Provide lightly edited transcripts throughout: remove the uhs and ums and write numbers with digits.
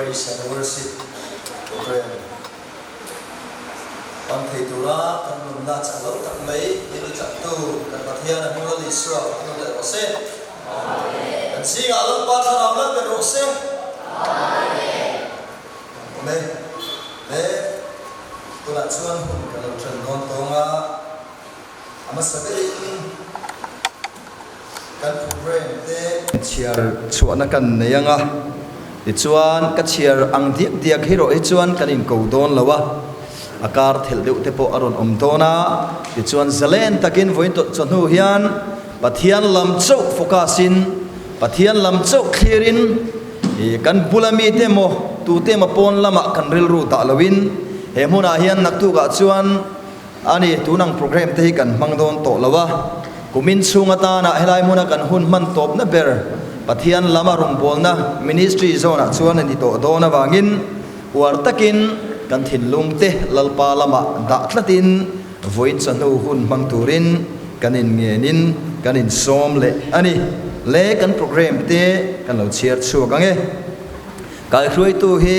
Praise and Worship Program hmang thei tura kan nunna chak lo tak mai min tlaktu kan Pathian a hming Lal Isua fak nawn leh rawh se. Kan zingah Lalpa thlarau lal ber rawh se. Awm e. Le tunah chuan hun kan lo ṭan dawn tawng a, a hmasa berin kan program te chhiar chhuahna kan nei ang a, tichuan ka chhiar ang diak diak hi rawh hi chuan kan inko dawn lo a, a kar thelh deuh te pawh a rawn awm dawn a, tichuan zalen takin vawiin tawh chawhnu hian Pathian lam chauh focus in, Pathian lam chauh thlirin, I kan bula mite emaw tute emaw pawn lamah kan rilru dah loin he hmunah hian naktukah chuan a ni tunang program te hi kan hmang dawn tawh lo a, kumin chhung atana helai hmuna kan hun hman tawpna ber Pathian lama rawngbawlna ministry zone ah chuan a ni tawh dawn avangin uar takin kan thinlung te Lalpa lamah dah tlatin Vawiin chawhnu hun hmang turin kan inngenin kan insawm leh a ni. Le kan program te kan lo chhiar chhuak ang e. Kaihruaitu hi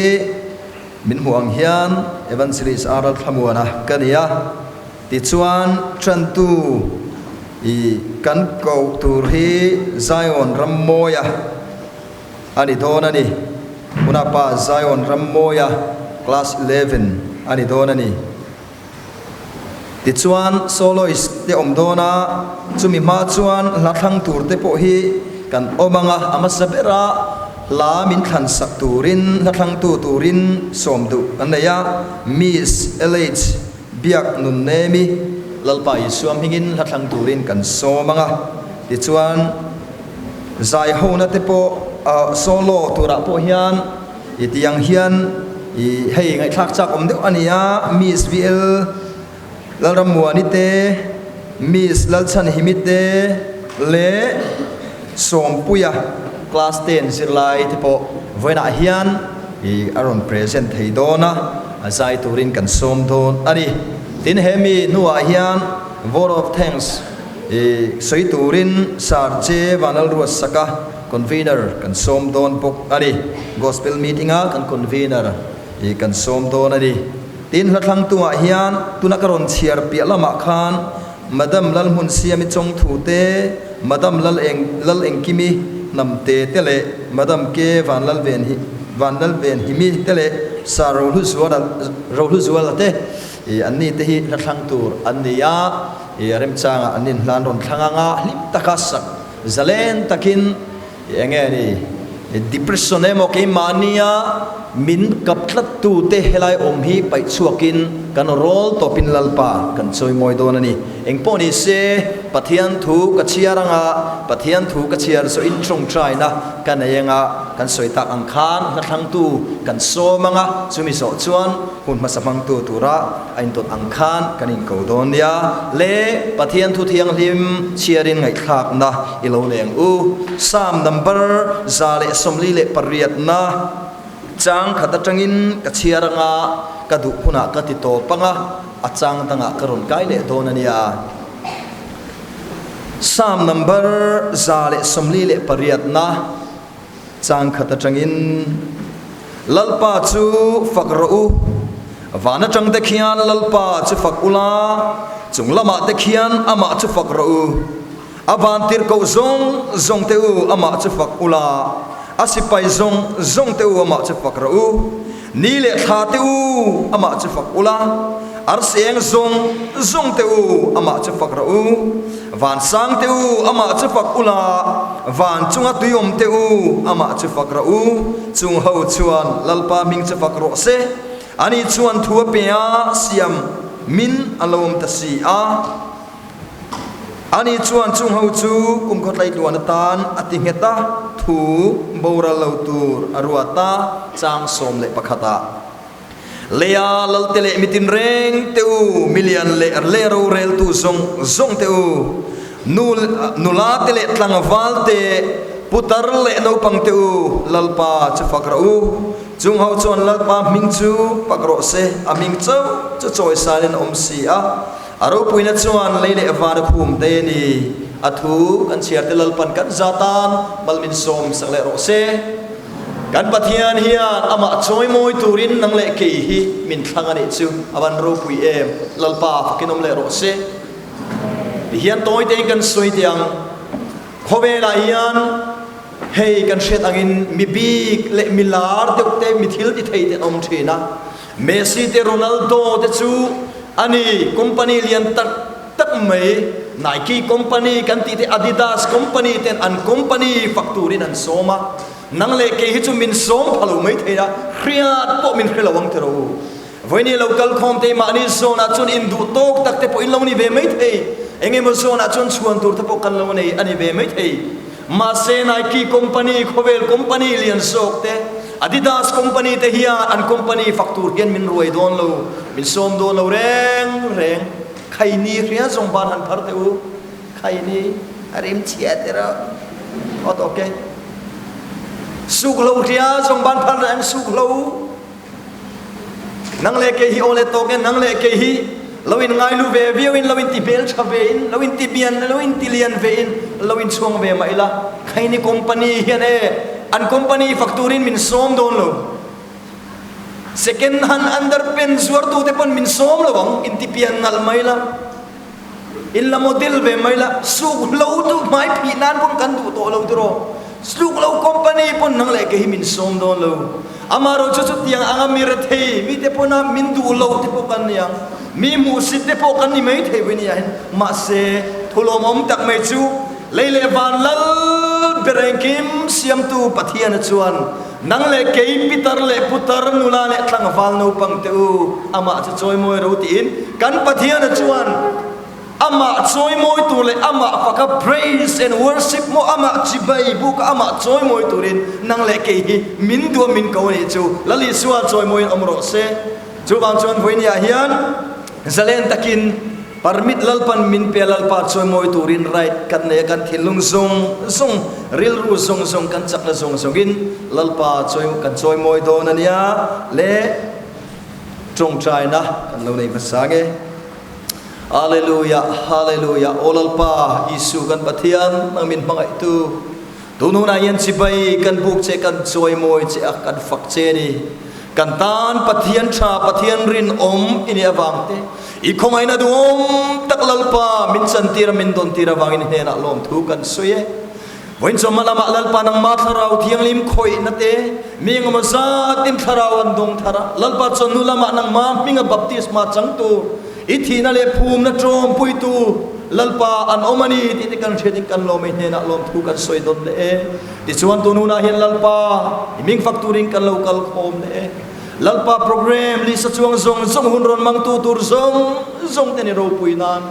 min hmuh ang hian Evangelist R Thlamuana ka ni a, tichuan tantu i kan koh tur hi Zion Rammawia a ni dawn a ni. Unapa Zion Rammawia class 11 a ni dawn a ni. Tichuan, soloist te awm dawn a, chumi hma chuan hla thlang tur te pawh hi kan awm ang a, a hmasa bera hla min thlan sak turin hla thlangtu turin sawm duh kan nei a, Miss LH Biak Nunnemi Lalpa Isua hmingin hla thlang turin kan sawm ang a, tichuan zaihona te pawh solo turah pawh hian I ti ang hian i hei ngaihthlak chak awm deuh a ni a, Miss VL Lalrammuani te, Miss Lalchhanhimi te leh Sawmpuia class 10 zirlai te pawh vawiinah hian i a rawn present thei dawn a, a zai turin kan sawm dawn a ni. Tin hemi hnuah hian vote of thanks i sawi turin Sir J Vanlalruatsaka Convener kan sawm dawn bawk a ni. Gospel meeting a kan convener hi kan sawm dawn a ni. Tin hla thlang tungah hian tuna ka rawn chhiar piah lamah khan Madam Lalhmunsiami Chawngthu te, Madam Lal Eng Lal Engkimi Hnamte te leh Madam K Vanlalven hi Vanlalven Himi te leh Sir Rohluzuala Rohluzuala te i anni te hi hla thlang tur an ni a, i remchangah an inhlan rawn thlang anga hlim taka sak Zalen takin i enge ni depression emaw keimahnia min kap tlat tu te helai awm hi paih chhuakin kan rawl tawpin Lalpa kan chawi mawi dawn a ni. Engpawh ni se Pathian thu ka chhiar anga Pathian thu ka chhiar zawh in tawngtaina ka nei anga kan sawi tak ang khan hlathlangtu kan sawm anga chumi zawh chuan Hun hmasa hmangtu tura a intawt ang khan kan inko dawn nia. Le Pathian thu thianghlim chhiarin ngaihthlakna i lo nei ang u. Psalm number 148na chang khat atangin ka chhiar anga ka duh hunah ka ti tawp anga a chang dangah ka rawn kai leh dawn a nia. Psalm number 148na. Chang khat atangin, Lalpa chu fak rawh u, van atang te khian Lalpa chu fak ula, chung lamah te khian amah chu fak rawh u. A van tirhkoh zawng zawng te u amah chu fak ula, a sipai zawng zawng te u amah chu fak rawh u. Ni leh thla te u amah chu fak ula, arsi eng zawng zawng te u amah chu fak rawh u. Van sang te u amah chu fak ula, van chunga tui awm te u amah chu fak rawh u. Chung ho chuan Lalpa hming chu fak rawh se, ani chuan thu a pe a, siam min a lo awm ta si a. Ani chuan chung ho chu kum khawtlai tluan atan a ti nghet a, thu boral lo tur a ruat a, chang 11 ah. Leia lalte leh mitin reng te u, milian leh le roreltu zawng zawng te u, nu nula te leh tlangval te, putar leh naupang te u, Lalpa chu fak rawh u. Chung ho chuan Lalpa hming chu pak rawh se, a hming chauh chu chawisanin a awm si a, a ropuina chuan lei leh van a khum te a ni. A thu kan chhiar te Lalpan kan za tan mal min sawm sak leh rawh se. Kan Pathian hian amah chawimawi turin nang leh kei hi min thlang a nih chu a van ropui em. Lalpa fakin awm leh rawh se. Tihian tawi tein kan sawi teh ang. Khawvelah hian hei kan hriat angin mi bik leh mi lar deuh te, mi thil ti thei te an awm thin a. Messi te Ronaldo te chu a ni company lian tak tak mai Nike company kan tih te Adidas company ten an company fak turin an sawm a. Nang leh kei hi chu min sawm pha lo mai thei a, hriat pawh min hre lo ang tiraw u. Vawiini lo kal khawm te mahni zawnah chuan induh tawk tak te pawh in lo ni ve mai thei. Eng emaw zawnah chuan chhuan tur te pawh kan lo nei a ni ve mai thei. Mahse Nike company, khawvel company lian zawk te, Adidas company te hian an company fak tur hian min ruai dawn lo, min sawm dawn lo reng reng. Khaini hria zawng ban han phar teh u. Khaini a rim chhia tiraw. Aw tawk e. Suk lo hria zawng ban phar reng suk lo. Nang leh kei hi aw le tawk e, nang leh kei hi lo in ngai lu ve viau in, lo in ti hmel tha ve in, lo in ti bian, lo in ti lian ve in, lo in chhuang ve mah ila, khaini company hian e, an company fak turin min sawm dawn lo. Second hand underpant zuartu te pawn min sawm lo ang, in ti pian nalh mai la. In la model ve mai la, suk lo chu hmai phih nan pawn kan duh tawh lo tiraw? Suk lo company pawn nang leh kei hi min sawm dawn lo. Amaherawh chu chutiang anga mi rethei, mite pawna min duh lo te pawh kan ni ang. Mi hmuhsit te pawh kan ni mai thei vawi nia hin. Mahse, thulawmawm tak mai chu lei leh van lal ber engkim siamtu Pathiana chuan nang leh kei pitar leh putar nula leh tlangval naupang te u, amah chu chawimawi ro tiin kan Pathiana chuan amah chawimawi tur leh amah faka praise and worship maw amah chibai buka amah chawimawi turin nang leh kei hi min duam min ko a nih chu Lal Isua chawimawiin awm rawh se. Chuvang chuan vawinia hian zalen takin Permit Lalpan min pe a Lalpa chawimawi turin right kan nei a kan thinlung zawng zawng rilru zawng zawng kan chakna zawng zawngin Lalpa chawi kan chawimawi dawn a nia le tawngtaina kan lo nei hmasa nge Hallelujah Hallelujah Aw Lalpa Isu kan Pathian nang min hmangaihtu Tun hunah hian chibai kan buk che, kan chawimawi che a, kan fak che a ni. Kan tan Pathian tha, Pathian rinawm i nih avang te, i khawngaihna duhawm tak Lalpa min chantir a, min dawntir avangin i hnenah lawmthu kan sawi e. Vawiin chawhma lamah Lalpa nangma Thlarau Thianghlim khawihna te, mi engemaw zatin Thlarau an dawng thar a, Lalpa chawhnu lamah nangma hminga baptisma changtu, I thihna leh phumna tawmpuitu Lalpa an awm a ni tih te kan hriatin kan lawm i hnenah lawmthu kan sawi dawn leh e. Tichuan tun hunah hian Lalpa i ming fak turin kan lo kal khawm leh e. Lalpa program lisa chuang zawng zawng hun rawn mangtu tur zawng zawng te ni ropui nan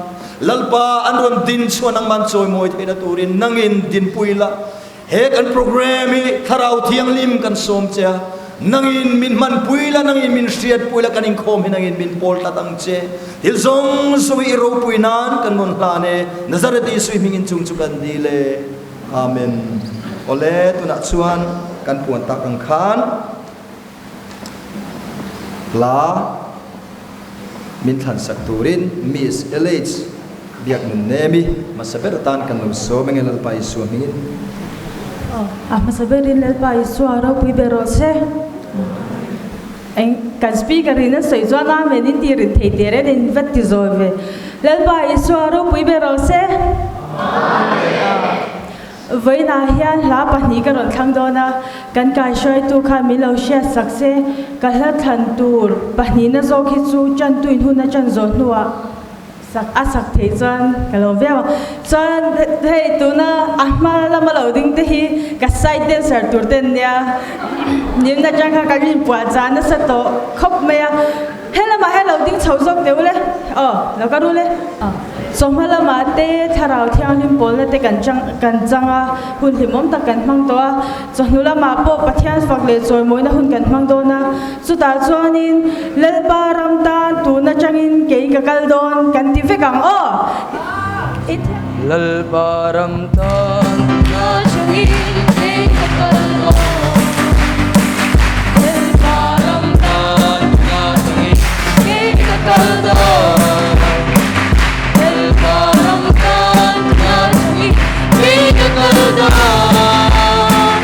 Lalpa an rawn din chhuah nangman chawimawi theihna turin nangin dinpui la. He kan program hi Thlarau Thianghlim kan sawm che a, nangin min hmanpui la, nangin min hriatpui la, kan inkhawm hi nangin min pawl tlat ang che. Thil zawng zawng hi i ropui nan kan rawn hlan e, Nazareth Isui hmingin chung chu kan dil e. Amen. Awle, tunah chuan kan puan tak ang khan hla min thlansak turin Miss LH Biaknunnemi hmasa ber atan kan lo sawm enge Lalpa Isua hmingin. Aw, a hmasa berin Lalpa Isua ropui ber rawh se. Eng kan speaker in a sawi chuan Amen in tih rin thei teh reng in va ti zawi ve. Lalpa Isua ropui ber rawh se. Amen. Vawiinah hian hla pahnih ka rawn thlang dawn a, kan kaihruaitu khan min lo hriat sak se, ka hla thlan tur pahnihna zawk hi chu tantuin hun a tan zawh hnuah sak a sak theih chuan ka lo viau ang. Chuan hei tuna a hma lama lo ding te hi ka side dancer tur te an nia, nimna atang khan ka rinpuah chah nasa tawh khawp mai a. He lamah hian lo ding chho zawk teh u le, aw lo ka rul e. Chawhma lamah te Thlarau Thianghlim pawlna te kan chang kan chang a, hun hlimawm tak kan hmang tawh a. Chawhnu lamah pawh Pathian fak leh chawimawina hun kan hmang dawn a. Chutah chuanin Lalpa ram tan tun atangin kei ka kal dawn kan ti vek ang aw. I thiam. Lalpa ram tan tun atangin kei ka kal dawn. Lalpa ram tan tun atangin kei ka kal dawn. Lalpa ram tan tun atangin kei ka kal dawn.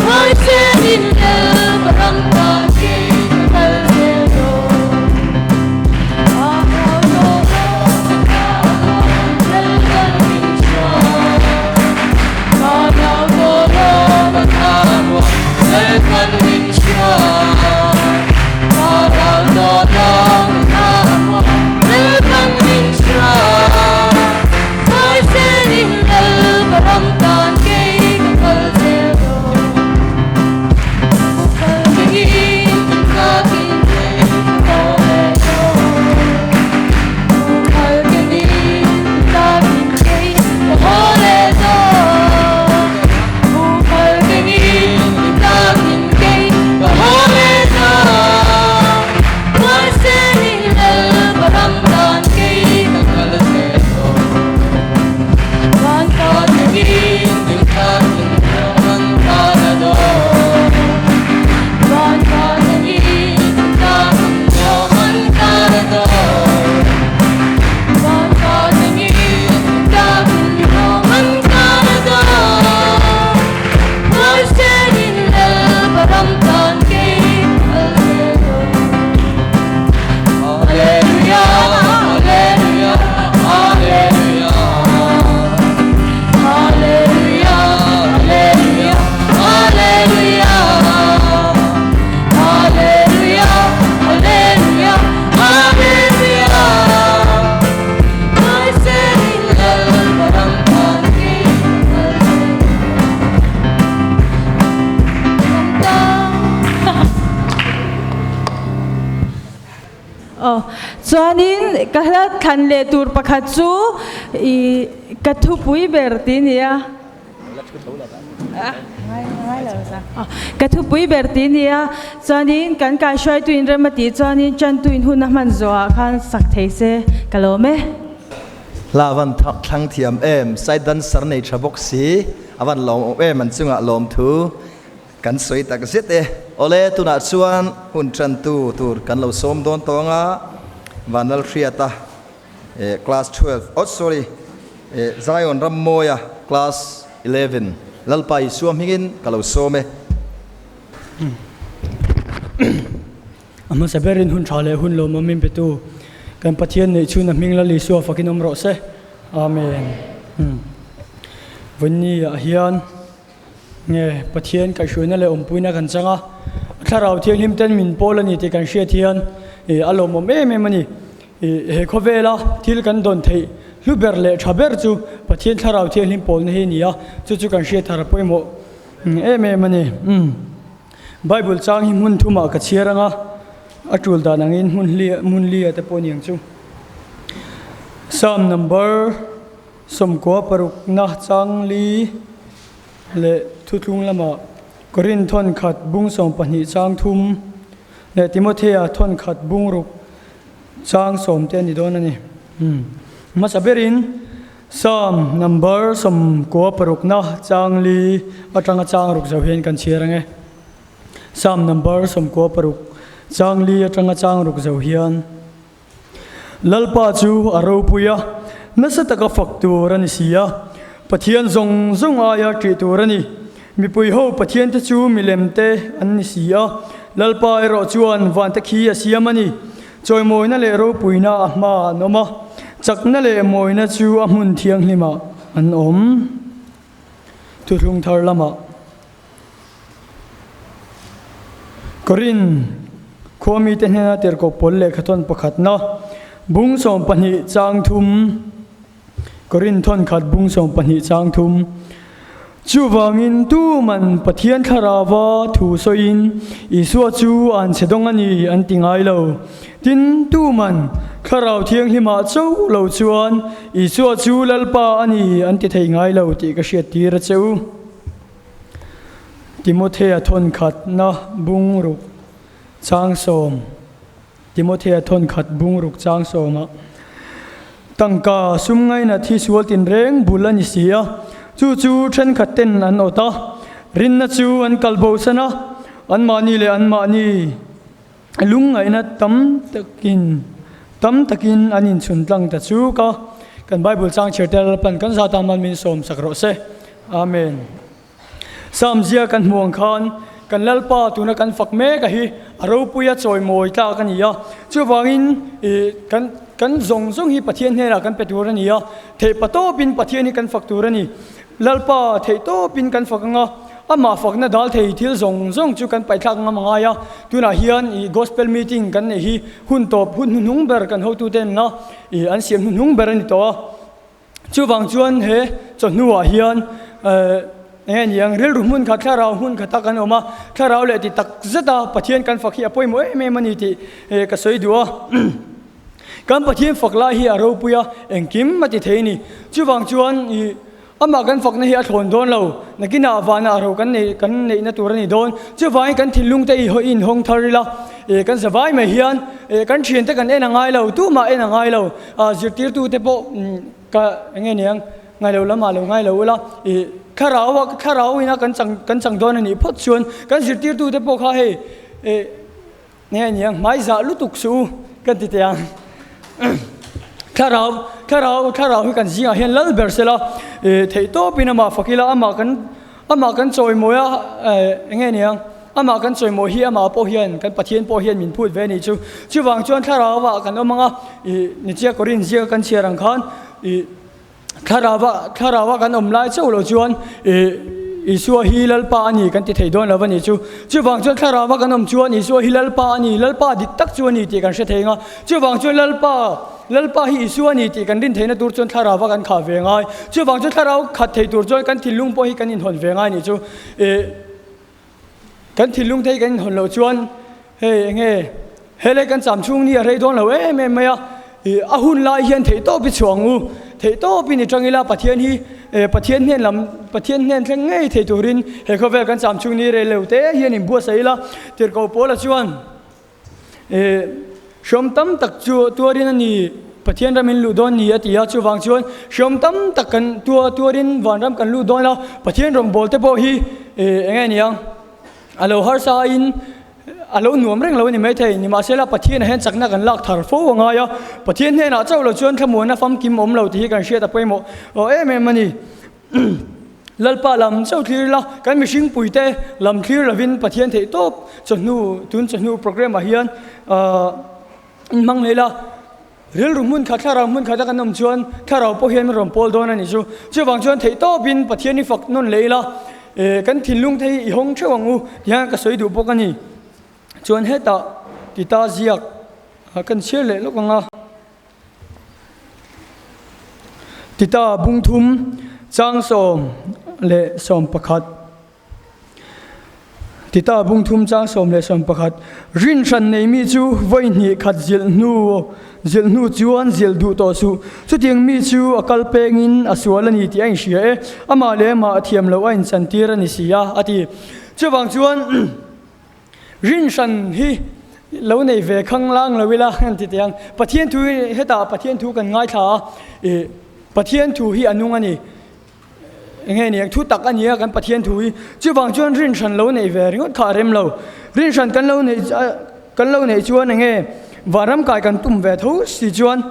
Hmaisenin Lalpa. Aw, chuanin ka hla thlan leh tur pakhat chu i ka thupui ber tih a ni a. Ka thupui ber tih a ni a, chuanin kan kaihruaitu in rem a tih chuanin tantu in hun a hman zawhah khan sak thei se ka lawm e. Hla a van thlang thiam em, side dancer nei tha bawk si, a van lawmawm em an chungah lawmthu Kan sawi tak zet e. Awle, tunah chuan hun tantu tur kan lo sawm dawn tawng a, Vanlalhriata class 12, oh sorry, Zion Rammawia class 11, Lalpa Isua hmingin ka lo sawm e. A hmasa berin hun tha leh hun lawmawm min petu kan Pathian neih chhun a hming Lal Isua fakin awm rawh se. Amen. Vawiinni ah hian. Nge Pathian kaihhruaina leh awmpuina kan chang a, a thlarau thianghlim ten min pawl a ni tih kan hriat hian ih a lawmawm em em a ni. Ih he khawvela thil kan dawn theih hlu ber leh tha ber chu Pathian thlarau thianghlim pawlna hi a ni a, chu chu kan hriat thar a pawimawh em em a ni. Umm Bible chang hi hmun thumah ka chhiar ang a, a tul dan angin hmun hli hmun lia te pawh a ni ang chu. Psalm number. 96 chang li leh thuthlung lamah Korin thawnkhat bung 12 chang thum leh Timothea thawnkhat bung ruk chang sawm te a ni dawn a ni. Hmasa berin Psalm number 96 chang li atanga chang ruk zo hian kan chhiar ang e. Psalm number 96 chang li atanga chang ruk zo hian. Lalpa chu a ropui a, nasa taka fak tur a ni si a, Pathian zawng zawng aia ṭih tur a ni. Mipui ho Pathiante chu milemte an ni si a, Lalpa erawh chuan vante khi a siam a ni. Chawimawina leh ropuina a hmaah an awm a, chakna leh mawina chu a hmun thianghlimah an awm. Thuthlung thar lamah. Korin khua mite hnena tirhkoh pawl lehkhathawn pakhatna bung 12 chang thum Korin thawnkhat bung 12 chang thum Chuvangin tuman Pathian thlarava thu sawiin Isua chu an chhe dawng a ni an ti ngai lo. Tin, tuman Thlarau Thianghlimah chauh lo chuan Isua chu Lalpa a ni an ti thei ngai lo tih ka hriattir a che u. Timothea thawnkhatna bung ruk chang sawm Timothea thawnkhat bung ruk chang sawmah tangka sum ngaina thi sual tinreng bul a ni si a, chu chu thenkhat ten an awt a, rinna chu an kal bosan a, anmahni leh anmahni lungngaihna tam takin tam takin an inchhun tlang ta chuk a, kan Bible chang chhiar te Lalpan kan zat aman min sawm sak rawh se. Amen. Psalm zia kan hmu ang khan kan Lalpa tuna kan fak mek a hi a ropuia chawimawi tlak a ni a, chuvangin ih kan kan zawng zawng hi Pathian hnenah kan pe tur a ni a, theihpatawpin Pathian hi kan fak tur a ni. Lalpa theihtawpin kan fak ang a, amah fakna dal thei thil zawng zawng chu kan paihthlak ngam a ngai a. Tunah hian ih Gospel meeting kan neih hi hun tawp hun hnuhnung ber kan hotuten a ih an siam hnuhnung ber a ni tawh a. Chuvang chuan he chawhnuah hian eng nge ni ang rilru hmun khat thlarau hmun khata kan awm a, thlarau leh ti tak zeta Pathian kan fak hi a pawimawh em em a ni tih ka sawi duh a. Kan Pathian fak lai hi a ropui a, engkim a ti thei a ni. Chuvang chuan ih amah kan fakna hi a thlawn dawn lo, nakinah vanah ro kan neih kan neihna tur a ni dawn. Chuvangin kan thinlung te i inhawng thar ila, ih kan za vai mai hian ih kan thiante kan en a ngai lo, tumah en a ngai lo. Zirtirtu te pawh ka eng nge niang ngai lo lamah lo ngai lo ula ih thlarau a thlarau ina kan chang kan chang dawn a nih phawt chuan kan zirtirtu te pawh kha hei ih eng nge niang hmai zah lutuk suh u kan ti teh ang thlarau thlarau thlarau hi kan zingah hian lal ber sela ih theih tawpin amah fak ila amah kan Amah kan chawimawi a, eng nge niang? Amah kan chawimawi hi amah pawh hian, kan Pathian pawh hian min phut ve a nih chu. Chuvang chuan thlarauah kan awm ang a, ih Nichia Korin ziaka kan chhiar ang khan, ih thlarauah thlarauah kan awm lai chauh loh chuan ih Isua hi Lalpa a ni kan ti thei dawn lo a nih chu. Chuvang chuan thlarauah kan awm chuan Isua hi Lalpa a ni, Lalpa dik tak chu a ni tih kan hre thei ang a. Chuvang chuan Lalpa, Lalpa hi Isua a ni tih kan rin theihna tur chuan thlarau kan khah ve ngai. Chuvang chuan thlarau khat thei tur chuan kan thinlung pawh hi kan inhawn ve ngai nih chu. Ih, kan thinlung te hi kan inhawn loh chuan hei eng nge? Helai kan cham chhung ni a rei dawn lo em em mai a, ih a hun lai hian theihtawp i chhuah ang u, theihtawpin i tang ila Pathian hi eh Pathian hnen lam Pathian hnen thleng ngei thei turin he khawvel kan cham chhung ni rei lo te hian inbuatsaih ila Tirhkoh Paula chuan eh hrawm tam tak chu tuarin a ni Pathian ram in luh dawn ni a ti a, chuvang chuan hrawm tam tak kan tua tuarin vanram kan luh dawn a, Pathian rawngbâwl te pawh hi eh eng nge ni ang a lo harsa in A lo nuam reng lo a ni maithei. Nimahsela, Pathianah hian chakna kan lak thar fo a ngai a, Pathian hnenah chauh lo chuan thlamuanna famkim awm lo tih hi kan hriat a pawimawh em em a ni. Lalpa lam chauh thlir ila, kan mihring puite lam thlir lovin Pathian theih tawp chawhnu, tun chawhnu programme ah hian in hmang hle ila, rilru hmun khat, thlarau hmun khata kan awm chuan thlarau pawh hian min rawn pawl dawn a nih chu. Chuvang chuan theih tawpin Pathian hi fak nawn leh ila, kan thinlung te hi i hawng theuh ang u ti hian ka sawi duh bawk a ni. Chuan hetah tita ziak kan chhiar leh lawk ang a. Tita bungthum chang 11. Tita bungthum chang 11, Rin hran nei mi chu vawi hnih khat zilh hnu zilh hnu chuan zilh duh tawh suh. Chutiang mi chu a kal pengin a sual a ni tih a inhria e, amah leh amah a thiam loh a inchantir a ni si a, a ti. Chuvang chuan rin hran hi lo nei ve khang lang lo ila an ti teh ang. Pathian thu hi hetah Pathian thu kan ngaithla a, ih Pathian thu hi a nung a ni. Enge ni ang thu tak a nia kan Pathian thu hi. Chuvang chuan rin hran lo neih ve ringawt kha a rem lo. Rin hran kan lo neih kan lo neih chuan enge vanram kai kan tum ve tho si chuan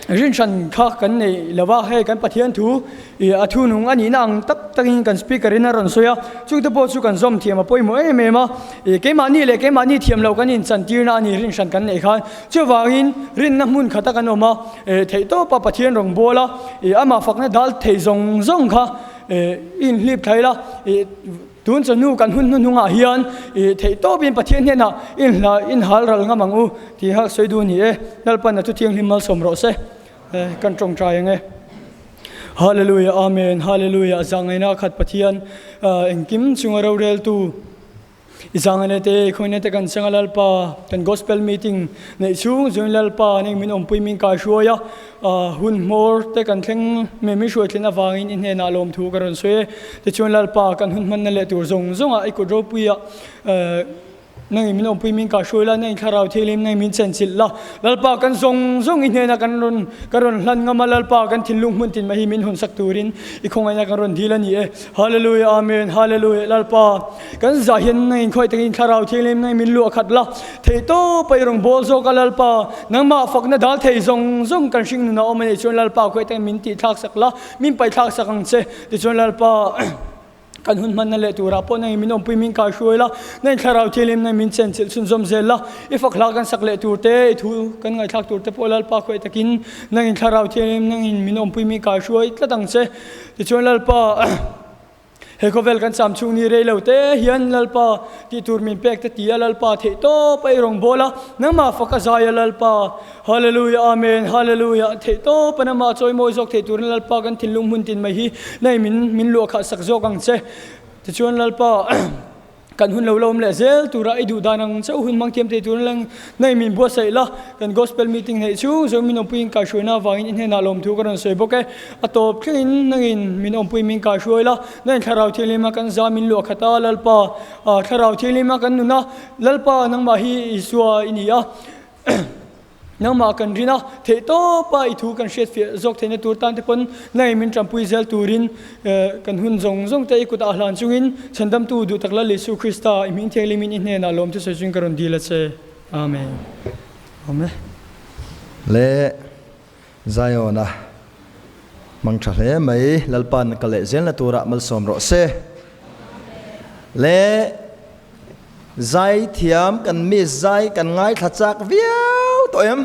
rin hran kha kan neih lo va, hei kan Pathian thu ih a thu nung a nihna ang tak takin kan speaker in a rawn sawi a, chungte pawh chu kan zawm thiam a pawimawh em em a. Ih keimahni leh keimahni thiam loh kan inchantirna a ni rin hran kan neih khan. Chuvangin rinna hmun khata kan awm a, theihtawpa Pathian rawn bawl a, amah fakna dal thei zawng zawng kha i inhlip thai la, tun chawhnu kan hun hnuhnungah hian theihtawpin Pathian hnenah inhal ral ngam ang u tih kha sawi duh a ni e. Lalpan a thuthianghlim malsawm rawh se, kan tawngtai ang e. Hallelujah Amen Hallelujah Zahngaihna khat Pathian engkim chunga roreltu. I zangane te, i khawina te kan chang a Lalpa, kan Gospel meeting neih chhung chuan Lalpa nen min awmpui min kaihruai a, hun hmawr te kan thleng me min hruai thlen avangin i hnenah lawmthu ka rawn sawi e. Tichuan Lalpa, kan hun hmanna leh tur zawng zawngah i kut ropuia nangin min awmpui min kaihruai la, nangin thlarau thianghlim nangin min chenchilh la. Lalpa kan zawng zawng i hnena kan rawn ka rawn hlan ngam a, Lalpa kan thinlung hmun tin mai hi min hawnsak turin i khawngaihna kan rawn dil a ni e. Hallelujah Amen Hallelujah Lalpa kan zah hian nang in khawi takin thlarau thianghlim nang min luah khat la thei tawp a i rawn bawl zawk a Lalpa nangmah fakna dal thei zawng zawng kan hring nunah awm a nih chuan Lalpa khawi takin min tih thlak sak la min paih thlak sak ang che tichuan Lalpa kan hun hmanna leh turah pawh nang in min awmpui min kai hruai la nang in thlarau thianghlim nang min chen chilh chhunzawm zel la i fak hla kan sak leh tur te i thu kan ngaihthlak tur te pawh Lalpa khawi takin nang in thlarau thianghlim nang in min awmpui min kai hruai tlat ang che. Tichuan Lalpa, he khawvel kan cham chhung ni rei lo te hian Lalpa tih tur min pek te ti a, Lalpa theih tawp a i rawn bawl a, nangmah fak a zai a Lalpa, Hallelujah Amen, Hallelujah, theih tawp a nangmah chawimawi zawk theih turin Lalpa kan thinlung hmun tin mai hi nai min min luah khah sak zawk ang che. Tichuan Lalpa. Kan hun lo la awm leh zel tura i duh dan ang chauh hun hmang thiam thei turin lang nei min buatsaih la. Kan Gospel meeting neih chhung zawng min awmpuiin kaihhruaina avangin i hnenah lawmthu ka rawn sawi bawk e. A tawp thlengin nangin min awmpui min kaihhruai la. Nangin Thlarau Thianghlim a kan za min luah khat a, Lalpa Thlarau Thianghlim a kan nun a, Lalpa nangmah hi Isua i ni a. Nangmah kan rin a, theih tawpa i thu kan hriatfiah zawk theihna tur tan te pawn nangin min tanpui zel turin kan hun zawng zawng te i kutah hlan chungin Chhandamtu duhtak Lal Isu Krista i hming thianghlimin i hnenah lawm thusawi chungin ka rawn dil a che. Amen. Amen. Le Zion-a hmang tha hle mai, Lalpa'n ka leh zelna turah malsawm rawh se. Le. Zai thiam kan mi zai kan ngaithla chak viau tawh em?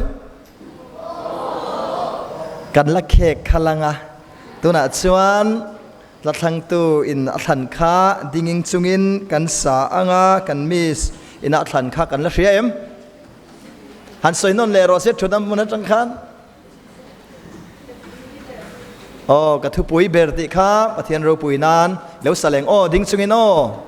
Kan la khek kha lang a, tunah chuan tlathlangtu in a thlan kha dinging chungin kan sa ang a, kan miss ina a thlan kha kan la hria em? Han sawi nawn leh rawh se thutna hmun atang khan. Aw ka thupui ber tih kha Pathian ropui nan lo sa leng aw ding chungin aw.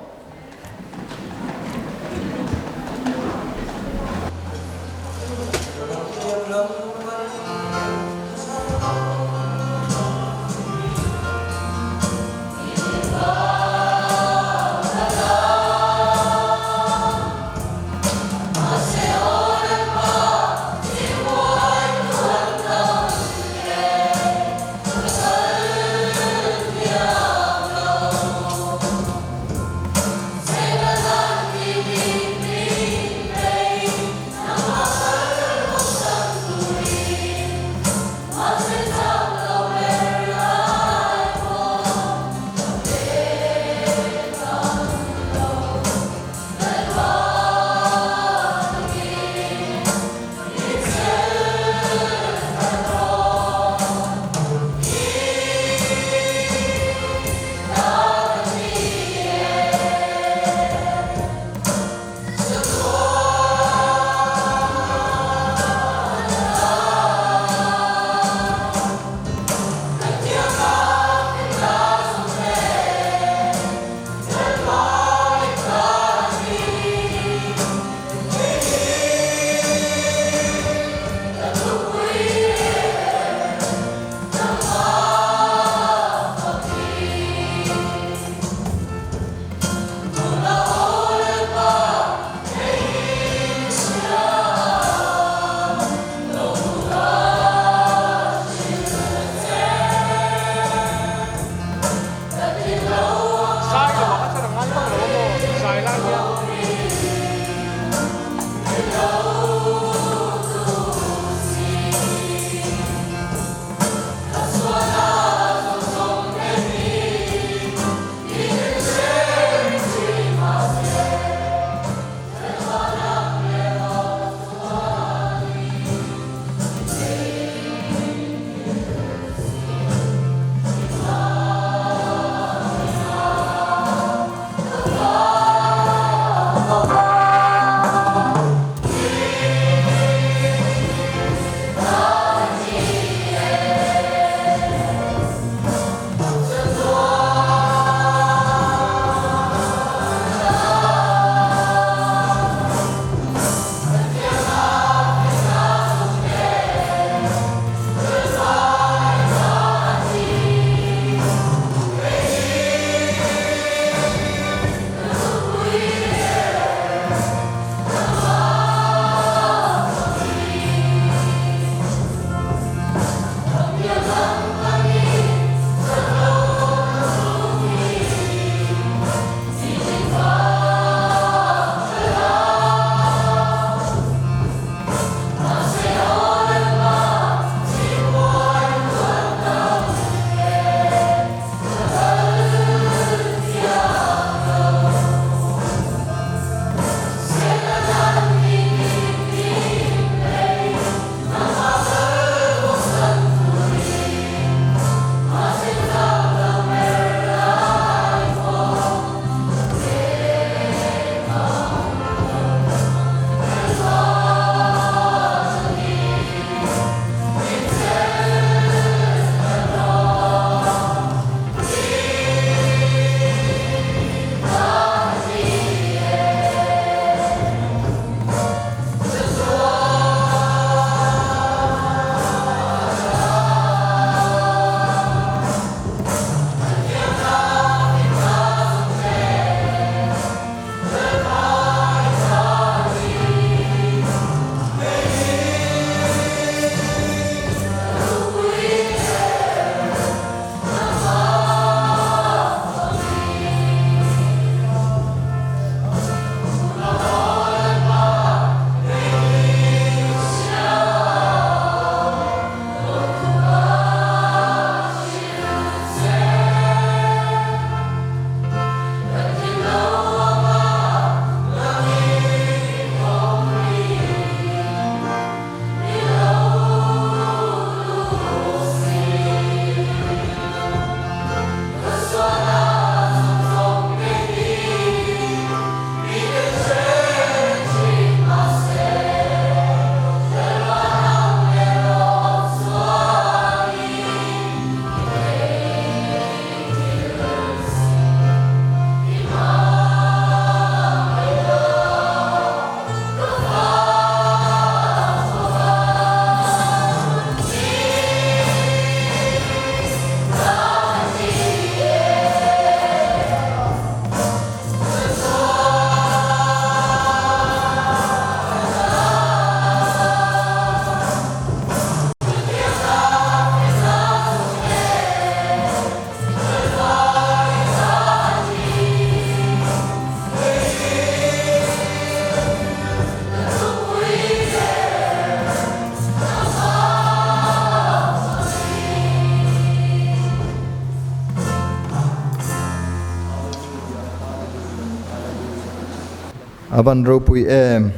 A van ropui em.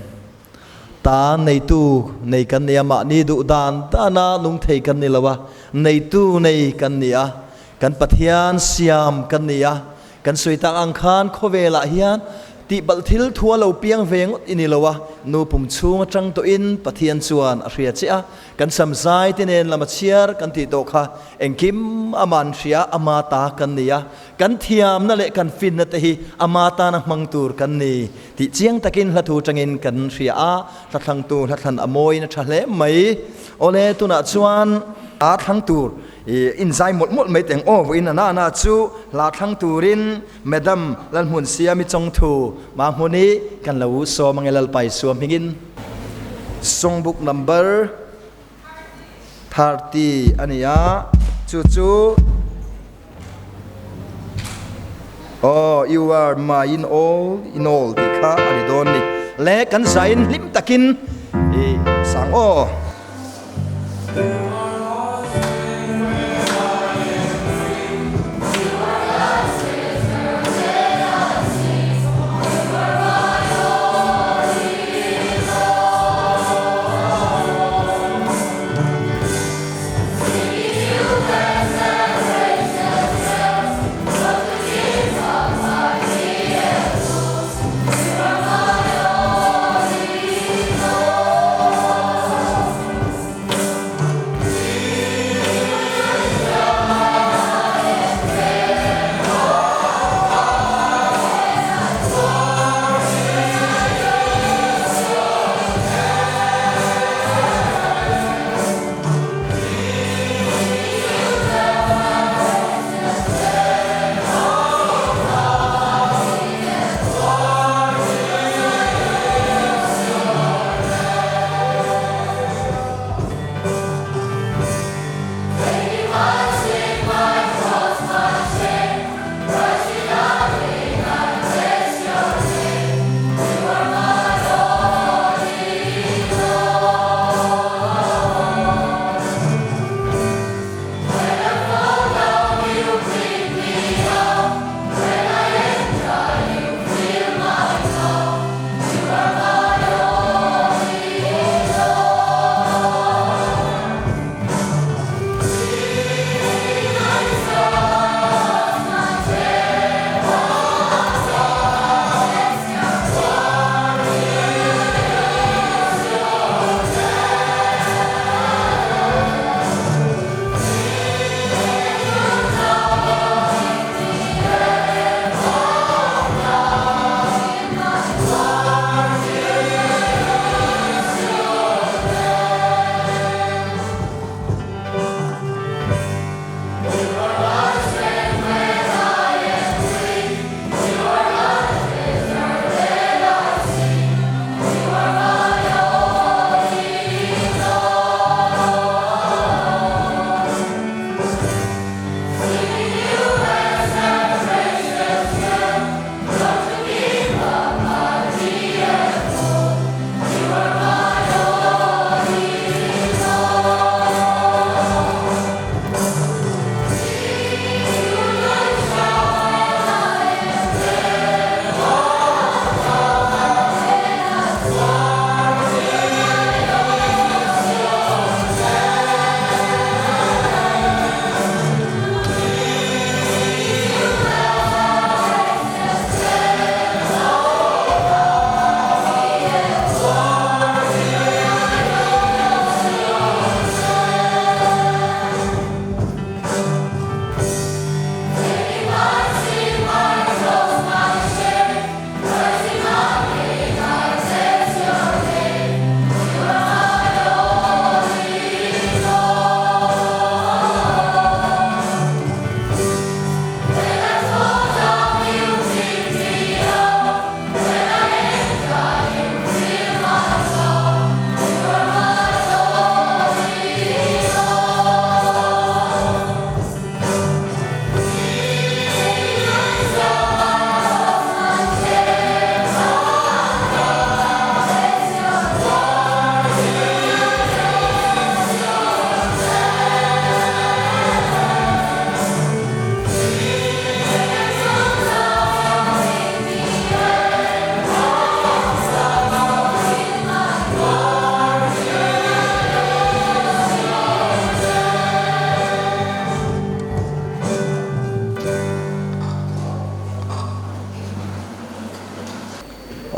Ta neitu nei kan ni a, mahni duh dan dana nung thei kan ni lo a, neitu nei kan ni a, kan Pathian siam kan ni a, kan sawi tak ang khan khawvelah hian tihbalh thil thua lo piang ve ngawt i ni lo a, nu pum chhung atang tawhin Pathian chuan a hria che a, kan sam zai te nen lama chhiar kan tih tawh kha engkim aman hria ama ta kan ni a, Kan thiamna leh kan finna te hi ama tana hmang tur kan ni tih chiang takin hla thu tangin kan hria a, hla thlangtu hla thlan a mawiin a tha hle mai. Awle, tunah chuan hla thlang tur i inzai mawlh mawlh mai teng aw vawiin a nana chu hla thlang turin Madam Lalhmunsiami Chawngthu Mahmuni kan lo sawm ange Lalpai suam hmingin. Songbook number. 30 a ni a, chu chu Aw, you are my in all in all tih kha a ni dawn ni. Le kan zain hlim takin i sang aw.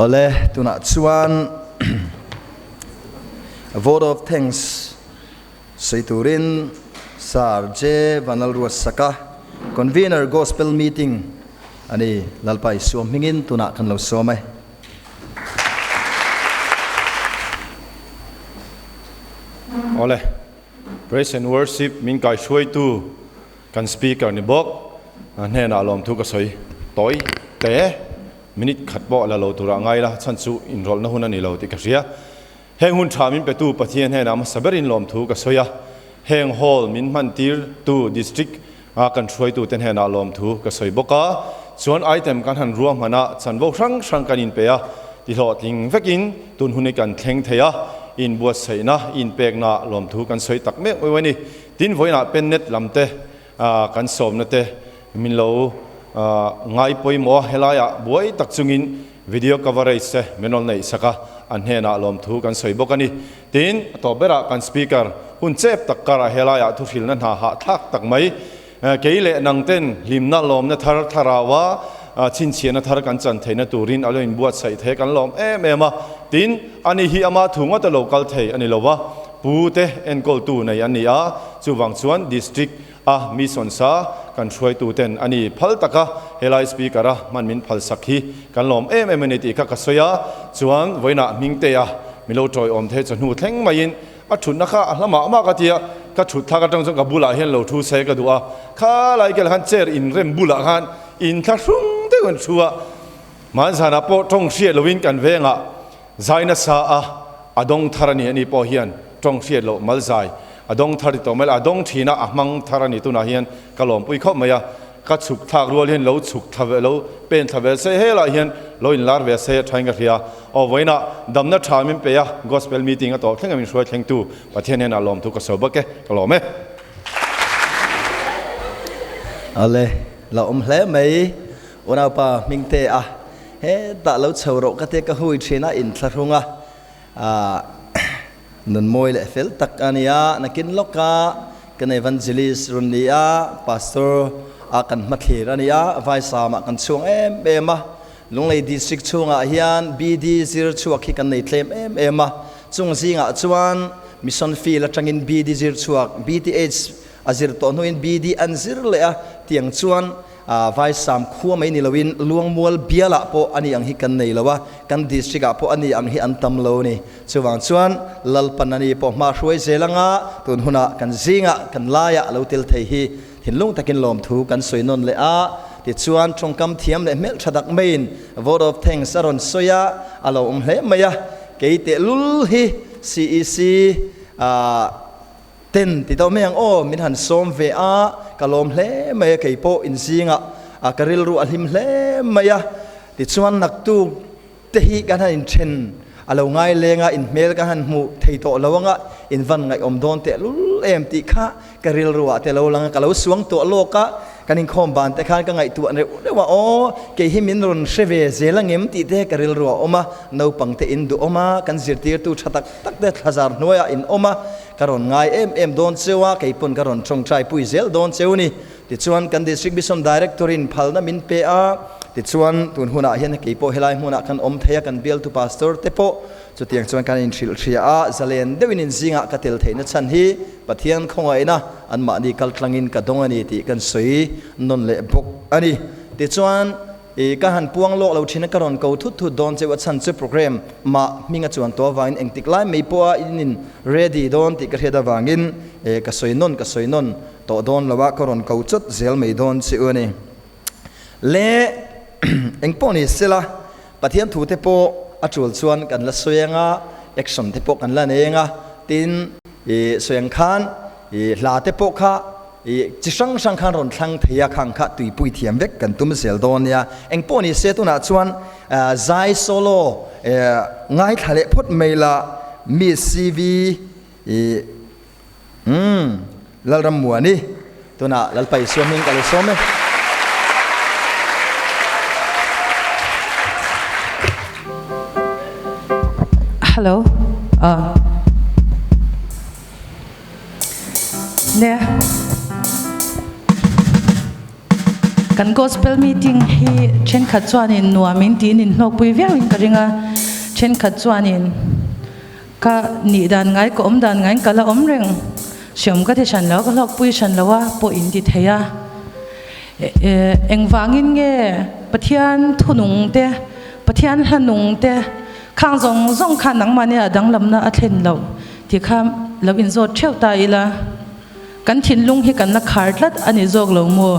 Awle, tunah chuan Vote of Thanks sawi turin Sir J. Vanlalruatsaka, Convener Gospel Meeting a ni, Lalpa Isua hmingin tunah kan lo sawm e. Awle, Praise and Worship min kaihruaitu kan Speaker ni bawk hnenah lawmthu ka sawi tawi te. Minute khat pawh la lo turah ngai la, chhan chu inrawlhna hun a ni lo tih ka hria. Heng hun tha min petu Pathian hnenah hmasa berin lawmthu ka sawi a, heng hall min hman tirtu district a kan hruaitute hnenah lawmthu ka sawi bawk a, chuan item kan han ruahman a, chanvo hrang hrang kan inpe a, tihlawhtling vekin tun hun hi kan thleng thei a, inbuatsaihna, inpekna lawmthu kan sawi tak meuh meuh a ni. Tin, vawiinah pennet lamte kan sawmna te min lo ngai pawimawh a, helaiah buai tak chungin video coverage te min rawn neih sak a, an hnenah lawmthu kan sawi bawk a ni. Tin, a tawp berah kan speaker hun chep tak karah helaiah thuhrilna hna hahthlak tak mai, kei leh nang ten hlimna lawmna thar thlaraua chhinchhiahna thar kan chan theihna turin a lo inbuatsaih thei kan lawm em em a. Tin, ani hi ama thu ngawt a lo kal thei a ni lo va, Pu te enkawltu nei an ni a, chuvang chuan District a mi sawnsa kan hruaitu ten a ni phal tak a, helai Speaker a hman min phal sak hi kan lawm em em a ni tih kha ka sawi a, chuan vawiinah Hmingtea mi lo tawiawm thei chawhnu thleng maiin a thutna kha a hla mah mah ka ti a, ka thut thlak atang chuan ka bulah hian lo thu se ka duh a, khalai kelah khan chair inrem bulah khan inthlahrung deuh an thu a, hmanzanah pawh tawng hriat loin kan vengah Zai nasa a, a dawng thar a ni, ani pawh hian tawng hriat loh mal zai a dawng thar ti tawh mai la, a dawng thin a, a hmang thar a ni tunah hian ka lawmpui khawp mai a, ka chhuk thlak rual hian lo chhuk thla ve lo pen thla ve se helah hian lo inlar ve se thain ka hria, aw vawiinah damna tha min pe a, gospel meeting a tawh thleng a min hruai thlengtu Pathian hian a lawmthu ka sawi bawk e, ka lawm e. Awle, la awm hle mai unaupa Hmingte a. Hetah lo chho rawh ka tia ka hui thin a, inthlahrung a, aah nunmawi leh fel tak a nia, nakin lawka kan evangelist rawn ni a, pastor a kan hmathlir a nia, Vaisam ah kan chhuang em em a, Lunglei district chhungah hian BD zir chhuak hi kan nei tlem em em a, chung zingah chuan mission field atangin BD zir chhuak, BTH a zir tawh hnuin BD an zir leh a, tiang chuan Vaisam khua mai ni loin Luangmual bialah pawh ani ang hi kan nei lo a, kan district ah pawh ani ang hi an tam lo a ni. Chuvang chuan Lalpan ani pawh hma hruai zel anga tun hunah kan zingah kan laiah a lo tel thei hi thinlung takin lawmthu kan sawi nawn leh a. Tichuan tawngkam thiam leh hmeltha dak maiin vote of thanks a rawn sawi a, a lo awm hle mai a. Kei tehlul hi CEC Ten ti tawh mai ang aw, min han sawm ve a, ka lawm hle mai a, kei pawh inzingah ka rilru a hlim hle mai a, tichuan naktuk te hi kan han inthen a lo ngai leng a, inhmel kan han hmuh thei tawh lo anga invan ngaihawm dawn tehlul em tih kha ka rilru ah te lo lang a, ka lo suang tuah lawk a, kan inkhawm ban te khan ka ngaihtuah reuh reuh a, aw kei hi min rawn hre ve zel angem tih te ka rilru ah a awm a, naupang te in duhawm a, kan zirtirtu tha tak tak te thlazar hnuaiah in awm a, Ka rawn ngai em em dawn cheu a, kei pawn ka rawn tawngtai pui zel dawn cheu ni. Tichuan kan District Mission Director-in phalna min pe a, tichuan tun hunah hian kei pawh helai hmunah kan awm thei a, kan bialtu Pastor te pawh chutiang chuan kan inhrilh hria a, zalen deuhin inzingah ka tel theihna chhan hi Pathian khawngaihna anmahni kaltlangin ka dawng a ni tih kan sawi nawn leh bawk a ni. Tichuan. I ka han puang lawk lo thin a, ka rawn ko thut thut dawn cheu a chhan chu program mah hming a chuan tawh avangin engtik lai mai pawha in in ready dawn tih ka hriat avangin e ka sawi nawn ka sawi nawn tawh dawn lo a, ka rawn ko chawt zel mai dawn cheu a ni. Le engpawh ni sela Pathian thu te pawh a tul chuan kan la sawi anga action te pawh kan la nei anga tin i sawi ang khan i hla te pawh kha I chi hrang hrang khan rawn thlang thei a, khang kha tuipui thiam vek kan tum zel dawn nia. Eng pawh ni se tunah chuan zai solo ngaithla leh phawt mai la Miss CV i umm Lalrammuani tunah Lalpa Isua hming ka lo sawm e. Hello. Nè. Kan Gospel meeting hi thenkhat chuanin nuamin tiin inhlawkpui viauin ka ring a, thenkhat chuanin ka nih dan ngai ka awm dan ngaiin ka la awm reng hriam ka ti hran lo a, ka hlawkpui hran lo a pawh in ti thei a. Engvangin nge Pathian thunung te, Pathian hlanung te khang zawng zawng khan nangmahni ah danglamna a thlen loh tih kha lo inzawt theuh ta ila. Kan thinlung hi kan la khar tlat a ni zawk lo maw?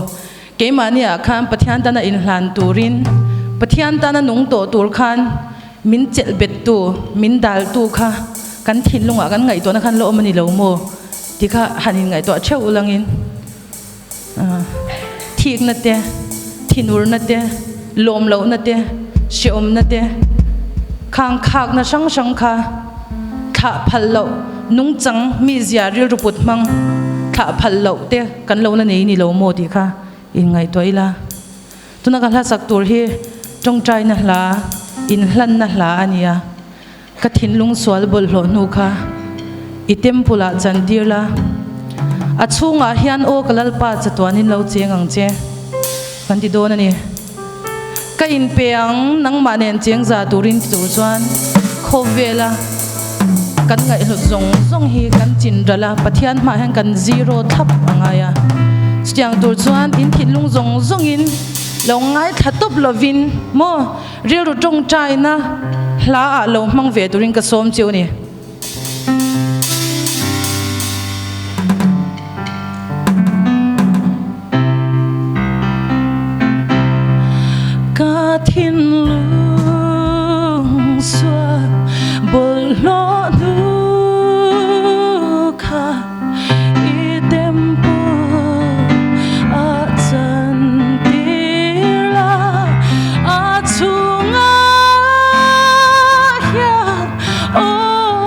Keimahni ah khan Pathian tana inhlan turin, Pathian tana nung tawh tur khan min chelh bet tu, min dal tu kha kan thinlungah kan ngaihtuahna khan la awm a ni lo maw? Ti kha han inngaihtuah theuh ulangin thikna te, thinurna te, lawmlohna te, hrehawmna te, khang khakna hrang hrang kha thlah phal loh, nungchang mizia rilru put hmang thlah phal loh te kan lo la nei ni lo maw tih kha inngaihtuah ila. Tuna ka hla sak tur hi tawngtaina hla, inhlanna hla a ni a. Ka thinlung sual bawlhhlawh hnu kha i temple ah chantir la, a chhungah hian aw ka Lalpa chatuanin lo cheng ang che kan ti dawn a ni. Ka inpe ang nangmah nen cheng za turin ti tur chuan khawvela kan ngaihhlut zawng zawng hi kan chin ral a, Pathian hmaah hian kan zero thlap a ngai a. Chutiang tur chuan in thinlung zawng zawngin lo ngaithla tawp lovin maw Rilru tawngtaina hla ah lo hmang ve turin ka sawm chiu ni. Ka thinlung sual bawlhhlawh hnu kha I temple a chantir la, a chhungah hian aw.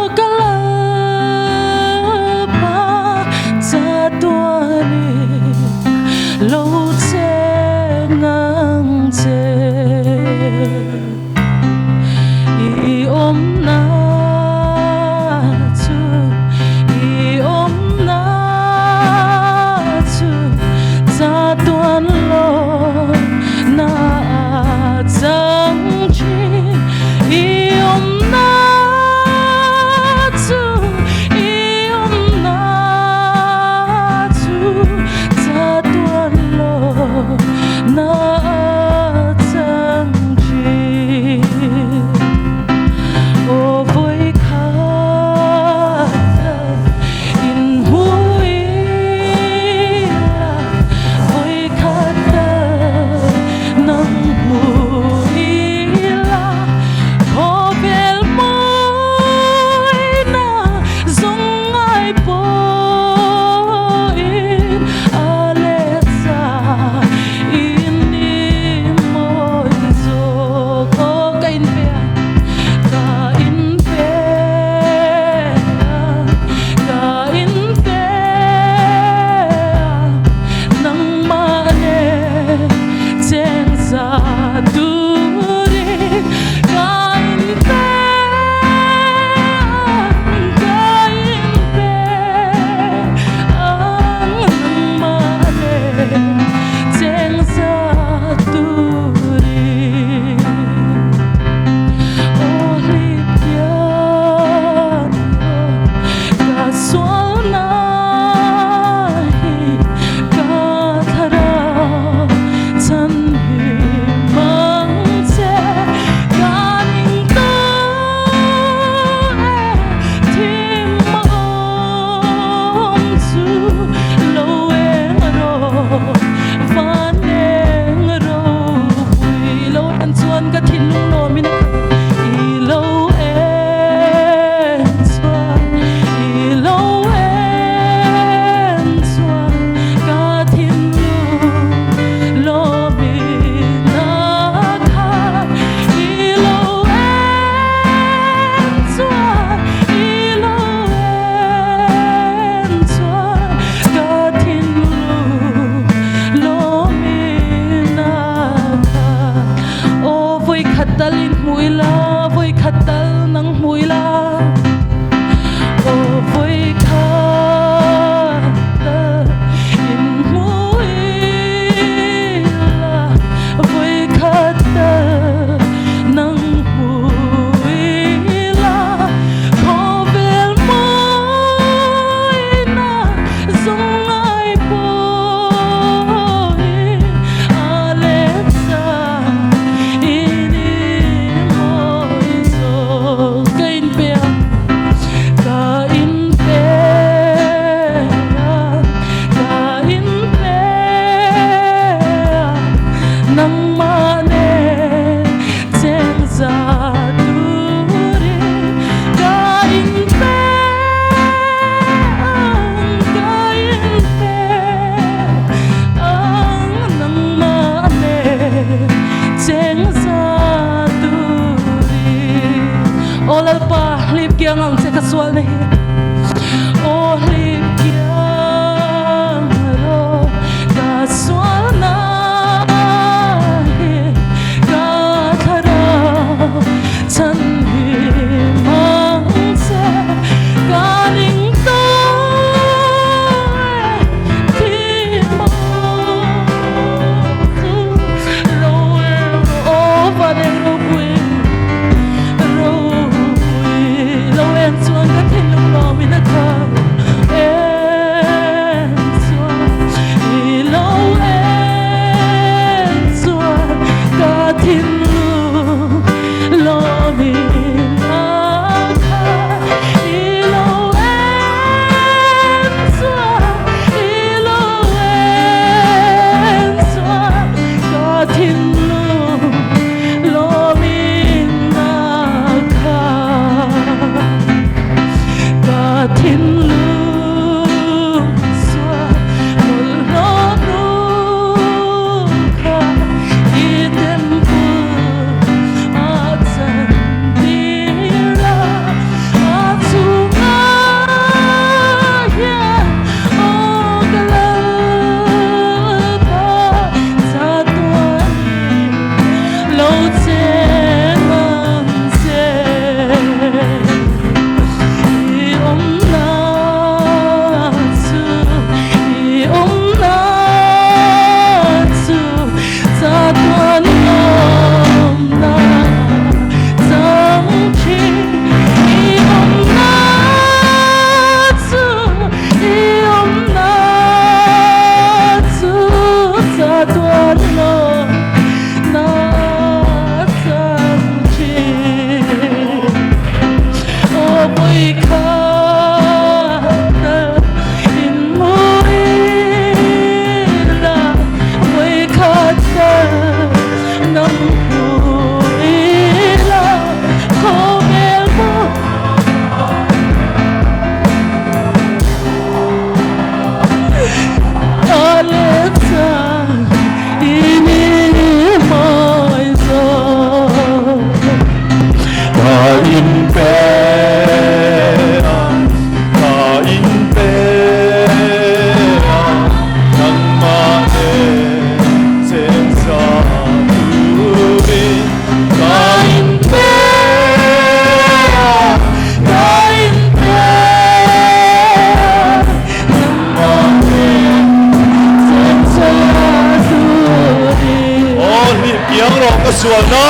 sualna.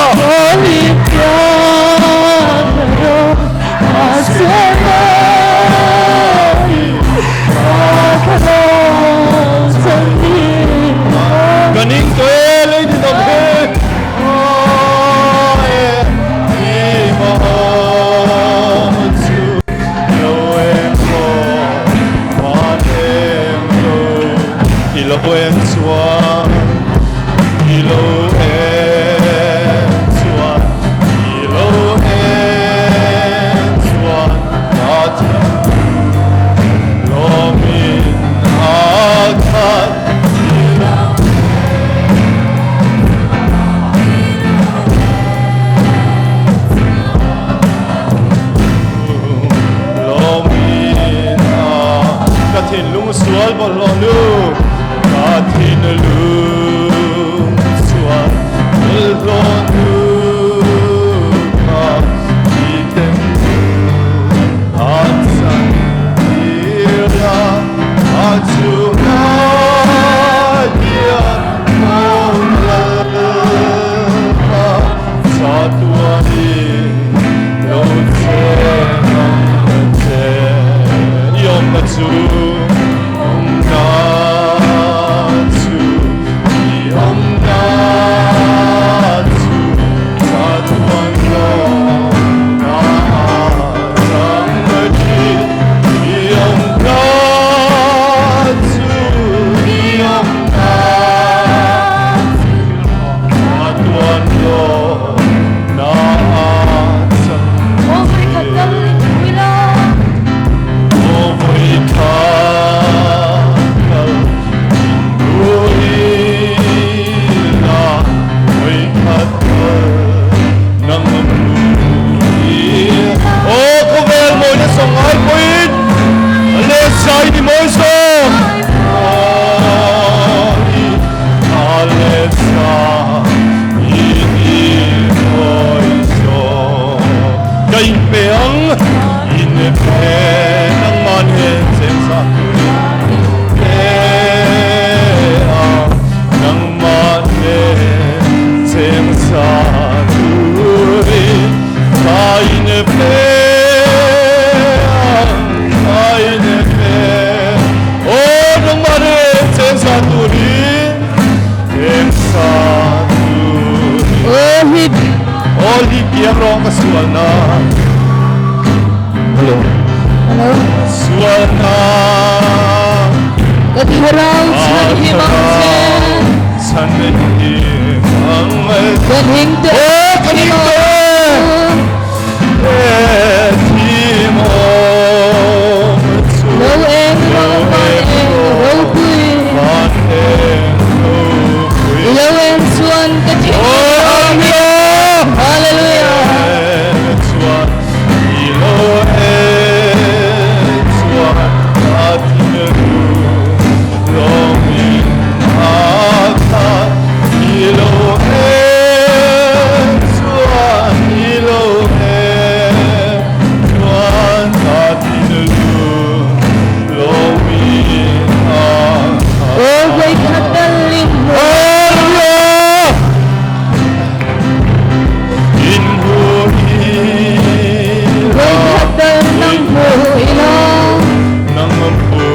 Ka ning tawh e lei ninawm hi. Ka thinlung sual bawlhhlawh nu Ka thinlung sual bawlhhlawh nu Ka thitem nu A chan tir la A chungah hian awm Lalpa Chatuanin lo cheng ang che. I awmna chu, awmna chu, i awmna chu chatuan lawmna chang thin. I awmna chu, i awmna chu chatuan lawmna chang Aw vawi khat kal in pui la. Aw vawi khat kal in pui la. Vawi khat kal nang a pui. Aw khawvel mawina sawng ngai pawhin a let zai ni mawi zawk. Aw i a let zai ni mawi zawk. Ka inpe ang, inpe nangmah nen chengsa turin inpe ang, nangmah nen chengsa turin ka inpe ang, ka inpe aw nangmah nen chengsa turin chengsa turin. Aw hi piang rawh ka sualna. Hello. Hello. Sualna. Ka thlarau chhan him ang che. Chhan him ang Ka hing te. Oh, ka hing te. Thim awm chu. Lo eng rawh van eng ropui. Van eng ropui. Lo eng chuan ka thin. Oh, hallelujah. Hallelujah. Chuan i lo eng chuan ka thinlung lawmin a khat. I lo eng chuan i lo eng chuan ka thinlung lawmin a khat. Aw vawi khat tal in hmu. Hallelujah. In hmu Vawi khat tal nang hmu ila. Nang hmu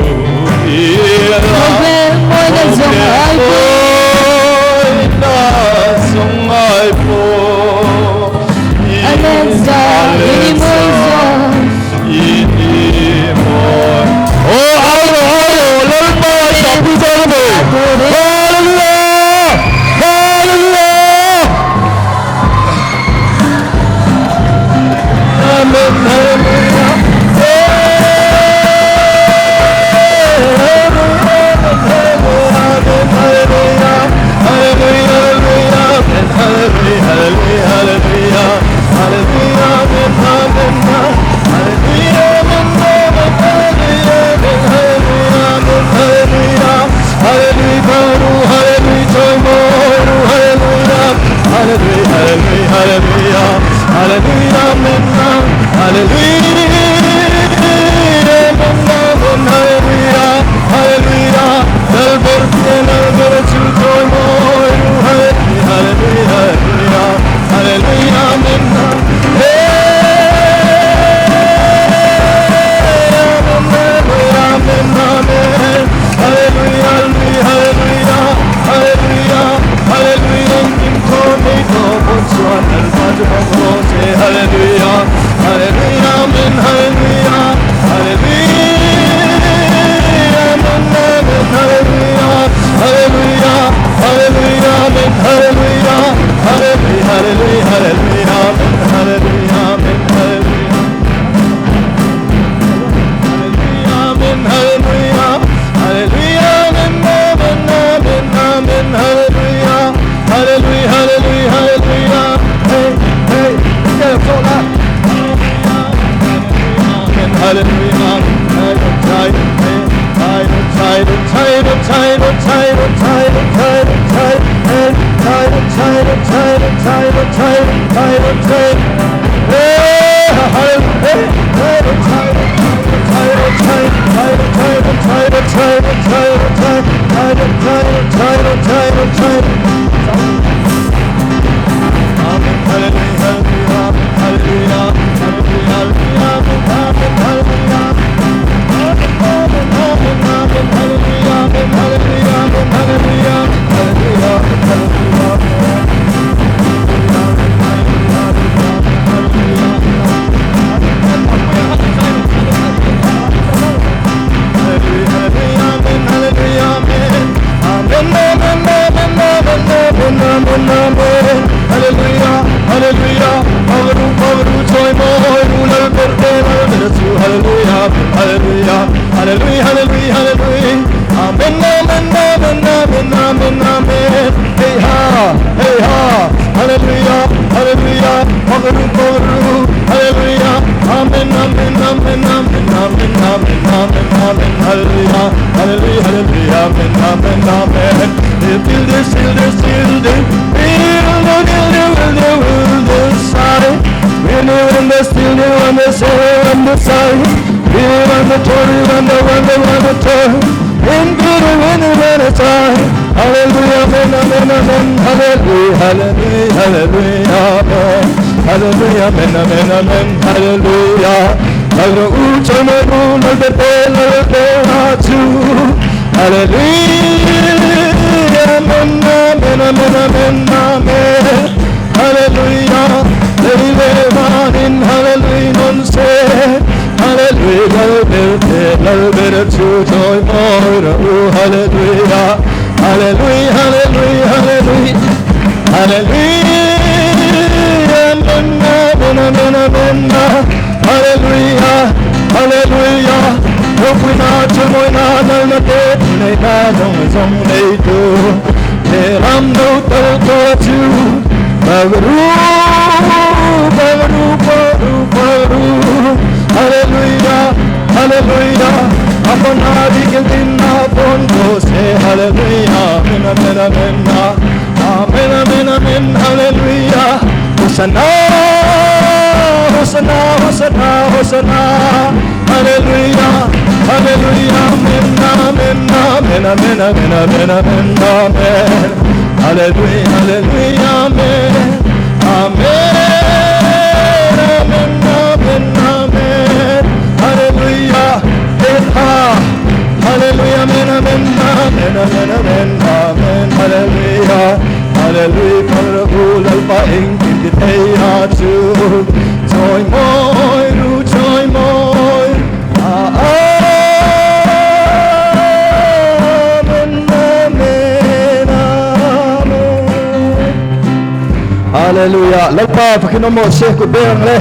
Hallelujah Lalpa fakin awm rawh se kut ber ang le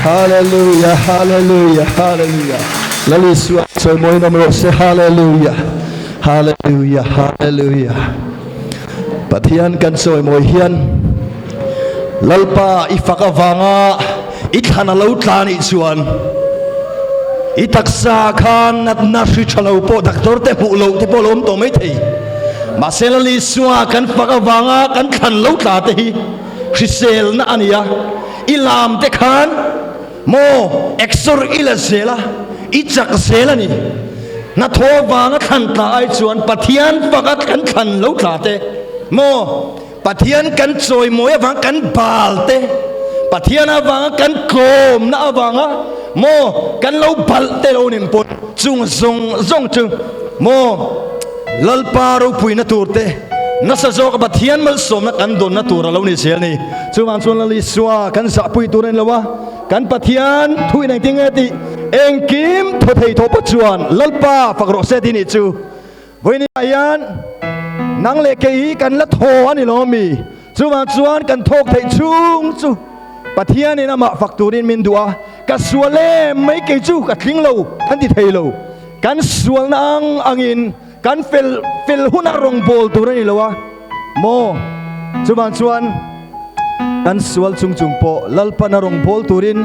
Hallelujah Hallelujah Hallelujah Lal Isua chawimawiin awm rawh se Hallelujah Hallelujah Hallelujah Pathian kan chawimawi hian Lalpa i fak avanga i thlan a lo tla nih chuan i taksa khan natna hri tha lo pawh doctor te hmuh loh te pawh a lo awm tawh mai thei. Mahse Lal Isua kan fak avanga kan thlan lo tla te hi hriselna a ni a, i lam te khan maw exor i la zel a, i chak zel a ni. Hnathawh avanga thlan tla ai chuan Pathian faka kan thlan lo tla te maw Pathian kan chawimawi avanga kan bal te, Pathian avanga kan tlawmna avanga maw kan lo balh te lo nin pawh chung zawng zawng chu maw Lalpa ropuina tur te nasa zawka Pathian malsawmna kan dawnna tur a lo ni zel ni. Chuvang chuan Lal Isua kan zahpui tur a ni lo a, kan Pathian thu in engtin nge tih engkim thaw thei tawh pawh chuan Lalpa fak rawh se tih nih chu. Vawiin ah hian nang leh kei hi kan la thaw a ni lo ami? Chuvang chuan kan thawk theih chhung chu Pathianin amah fak turin min duh a, ka sual em mai kei chu ka tling lo kan ti thei lo. Kan sualna ang angin kan fel fel huna rawngbâwl tur a ni lo a maw? Chuvang chuan kan sual chung chung pawh Lalpana rawngbâwl turin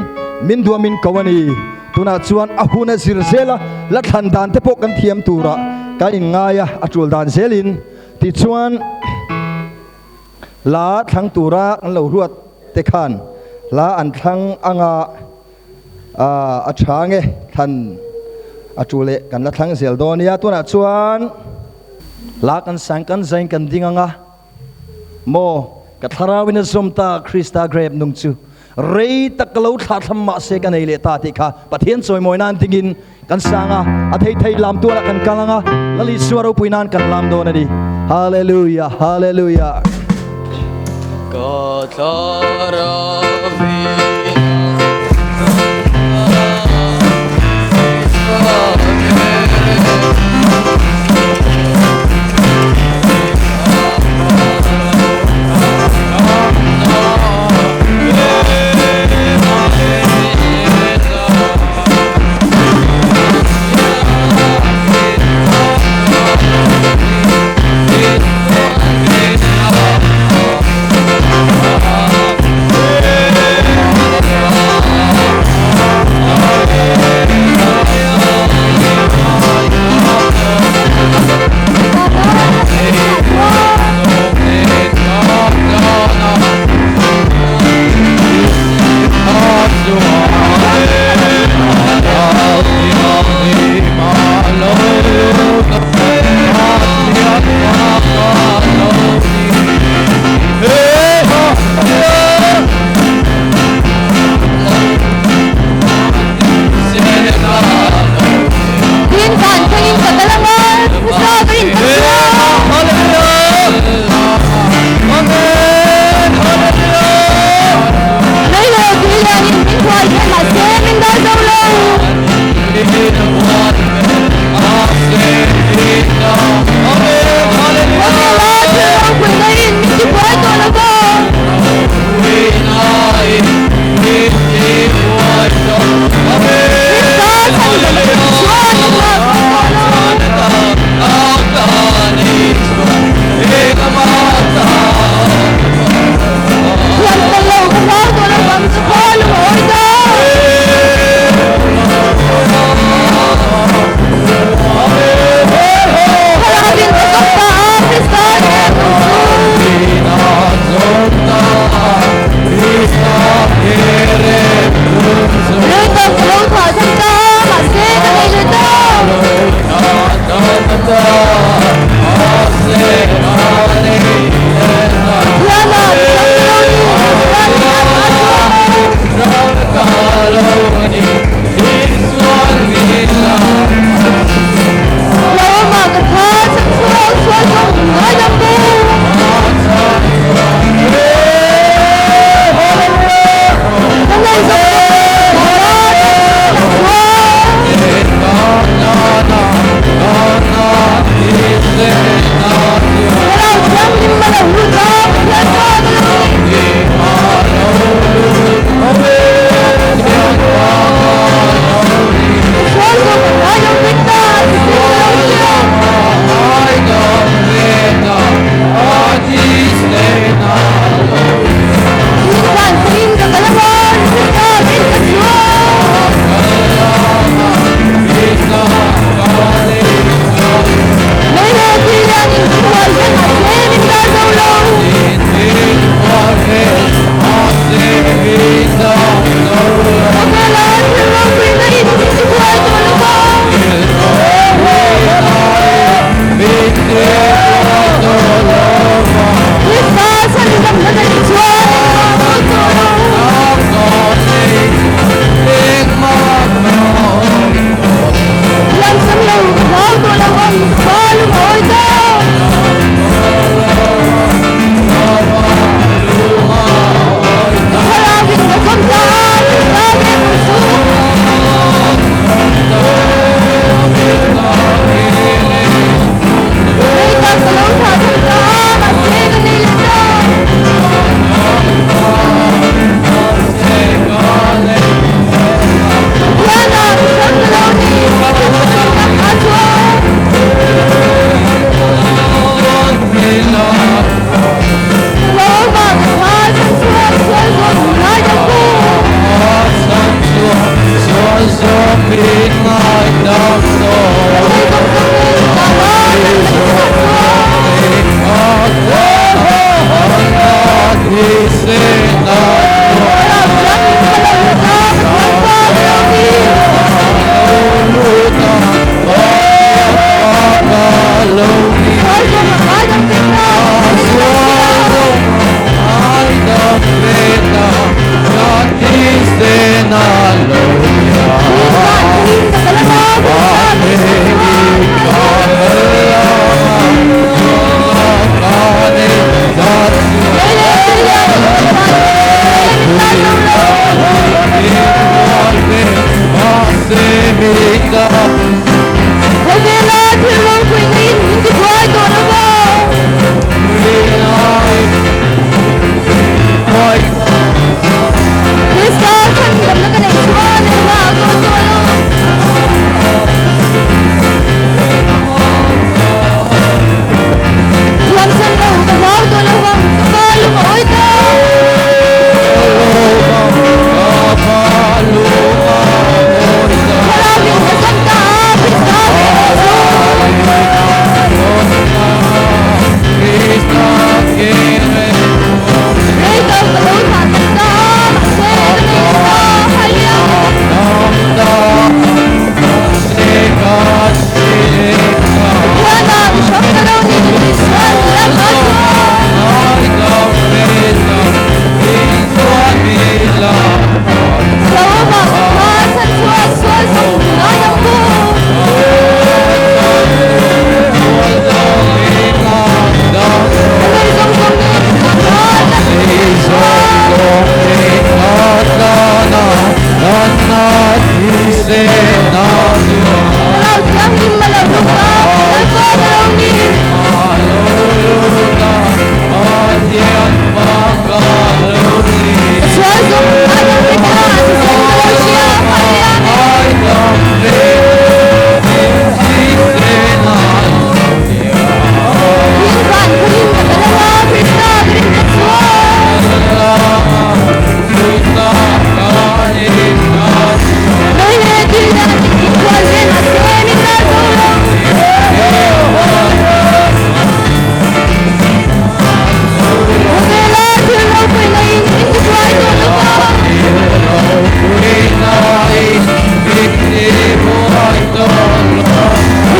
min duh a min ko a ni. Tunah chuan a hun a zir zel a, la thlan dan te pawh kan thiam turah kan inngai a, a tul dan zelin. Tichuan, la thlang tura kan lo ruat. te khan hla an thlang anga a tha nge thlan a tu leh kan la thlang zel dawn nia. Tunah chuan hla kan sang kan zain kan ding anga maw ka thlarauin a zawm ta Krista grep nung chu rei tak ka lo thlah thlam mahse ka nei leh ta tih kha Pathian chawimawi nan dingin kan sang a, a thei thei lam tualah kan kal anga Lal Isua ropui nan kan lam dawn a ni. Hallelujah, Hallelujah. Ka thlarauin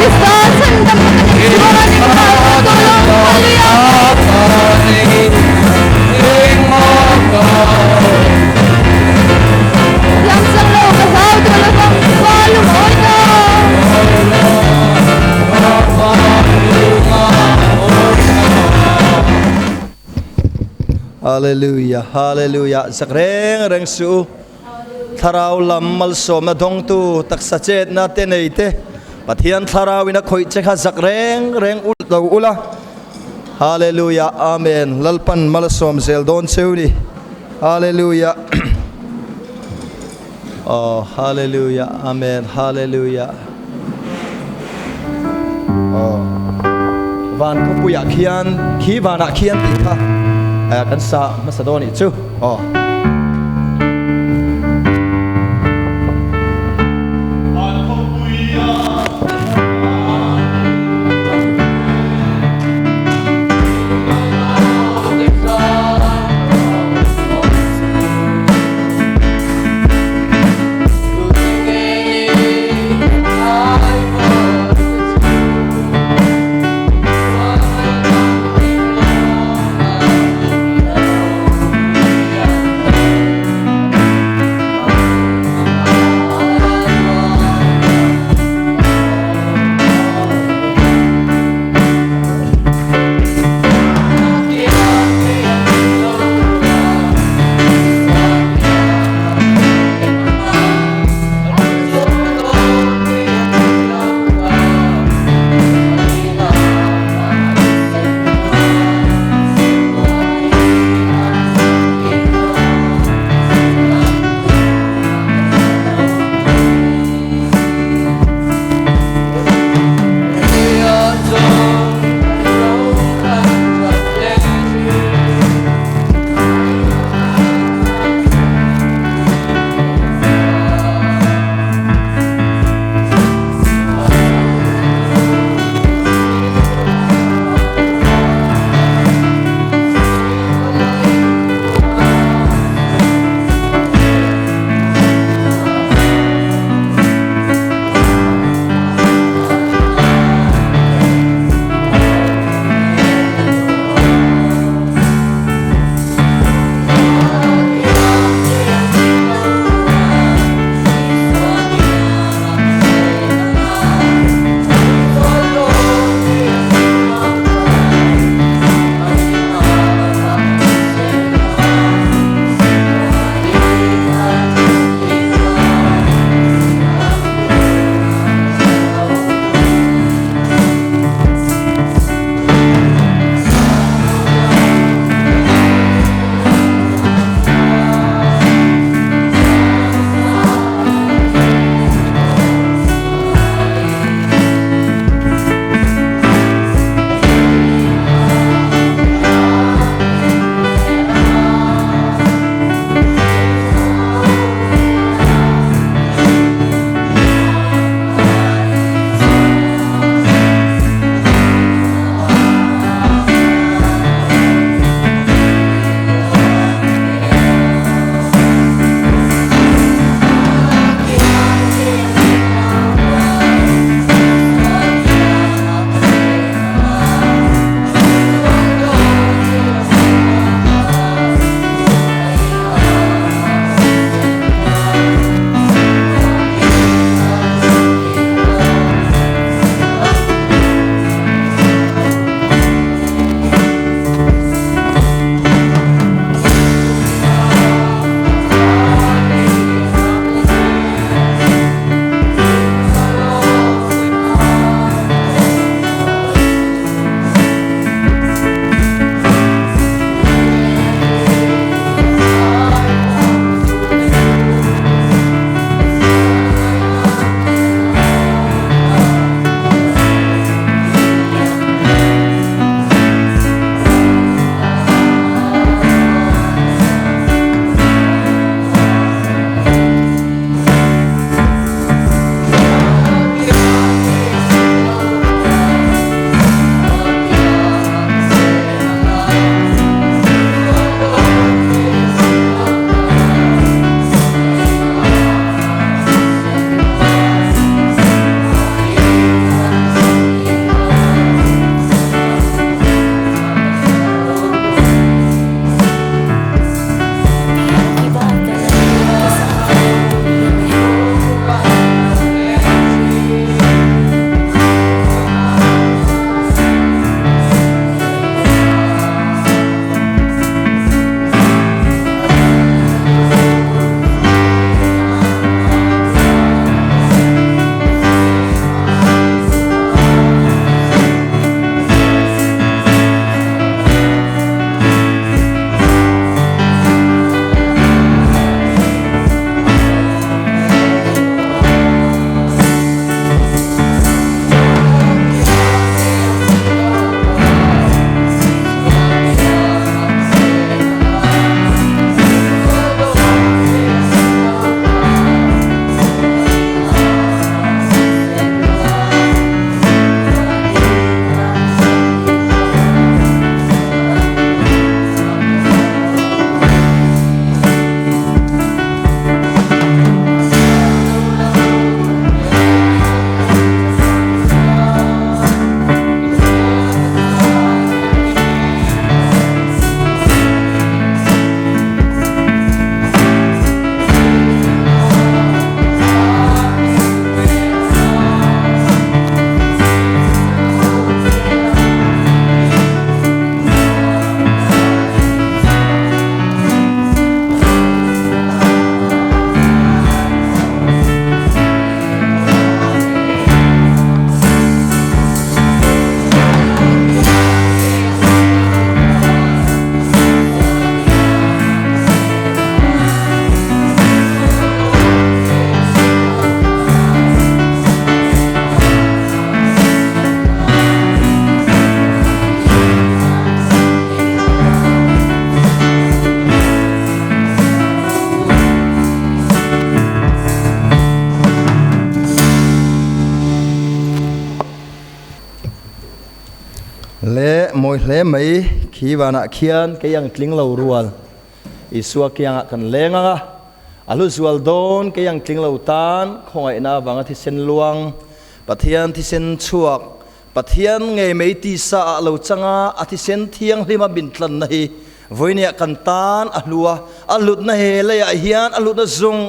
Krista chhandamna ka neih chuan engmah ka hlau tawh lo. Hallelujah! Thiam chang lo ka hlau tawh lo vang, pa lungawi ta. Hallelujah, Hallelujah, zak reng reng suh u. Thlarau lam malsawmna dawngtu taksa chetna te nei te, Pathian thlarauin a khawih che kha zak reng reng ul lo ula. Hallelujah, Amen. Lalpan malsawm zel dawn cheu ni. Hallelujah. Oh, Hallelujah, Amen, Hallelujah. Oh. Van khawpuiah khian, khi vanah khian tih kha kan sa hmasa dawn nih chu. Oh. Le mawi hle mai khi vanah khian kei ang tling lo rual Isua kiangah kan leng ang a, a hlu zual dawn kei ang tling lo tan khawngaihna avanga thisen luang Pathian thisen chhuak Pathian ngei mai tisa ah lo chang a, a thisen thianghlima min tlanna hi vawinia kan tan a hlu a, a hlutna he leiah hian a hlutna zawng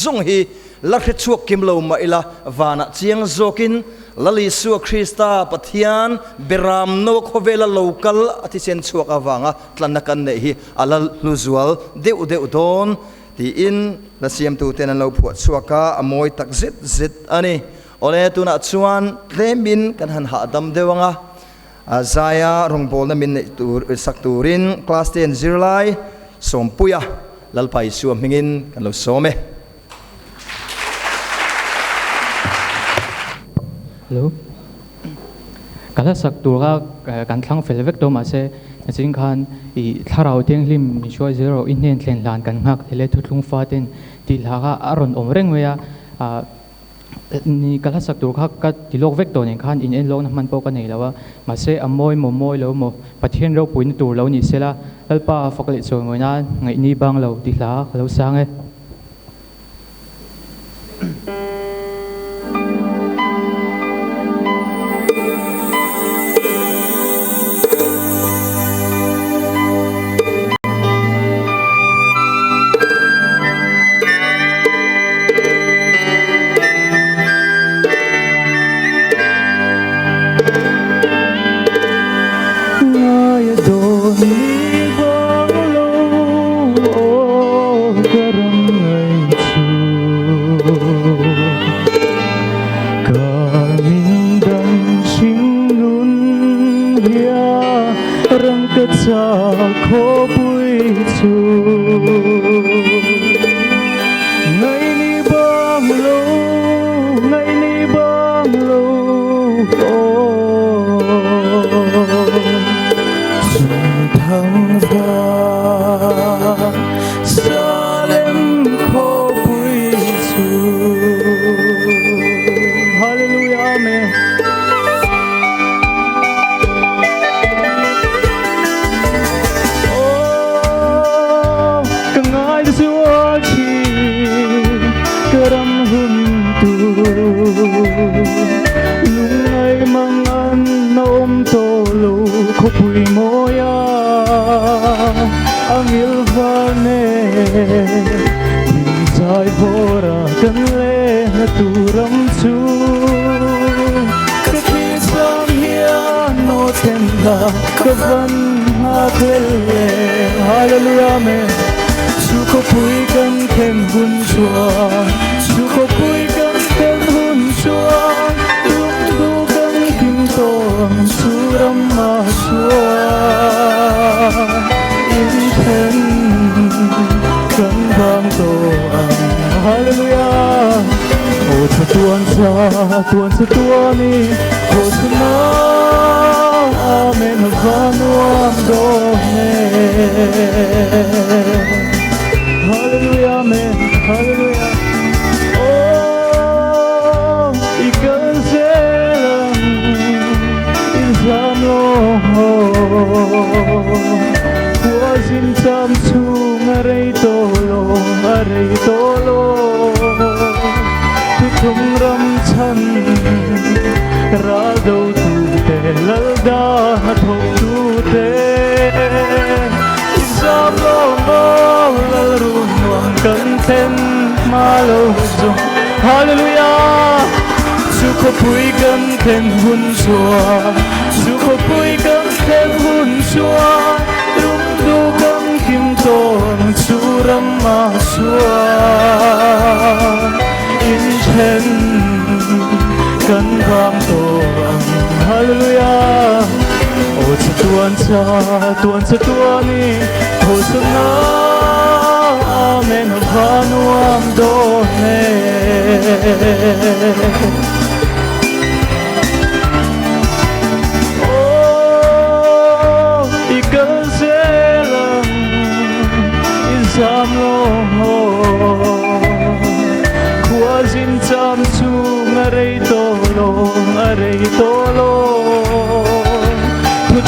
zawng hi la hre chhuak kim lo mah ila vanah chiang zawkin Lal Isua Krista Pathian beram no khawvela lo kal a thisen chhuak avanga tlanna kan neih hi a la hlu zual deuh deuh dawn tiin la siamtuten an lo phuah chhuak a, a mawi tak zet zet a ni. Awle, tunah chuan tlemin kan han hahdam deuh ang a, Zaia rawngbawlna min neih tur sak turin class ten zirlai Sawmpuia Lalpa Isua hmingin kan lo sawm e. Hello. Ka hla sak tur kha kan thlang fel vek tawh mahse nachin khan i thlarau thianghlim min hruai zel rawh i hnen thlen hlan kan nghak thei le thuthlung fa ten tih hla kha a rawn awm reng mai a Ni ka hla sak tur kha ka ti lawk vek tawh nen khan in en lawkna hman pawh ka nei lo a, mahse a mawi maw mawi lo maw Pathian ropuina tur lo ni sela Lalpa fak leh chawimawi nan ngaihni bang lo ti hla ka lo sang e.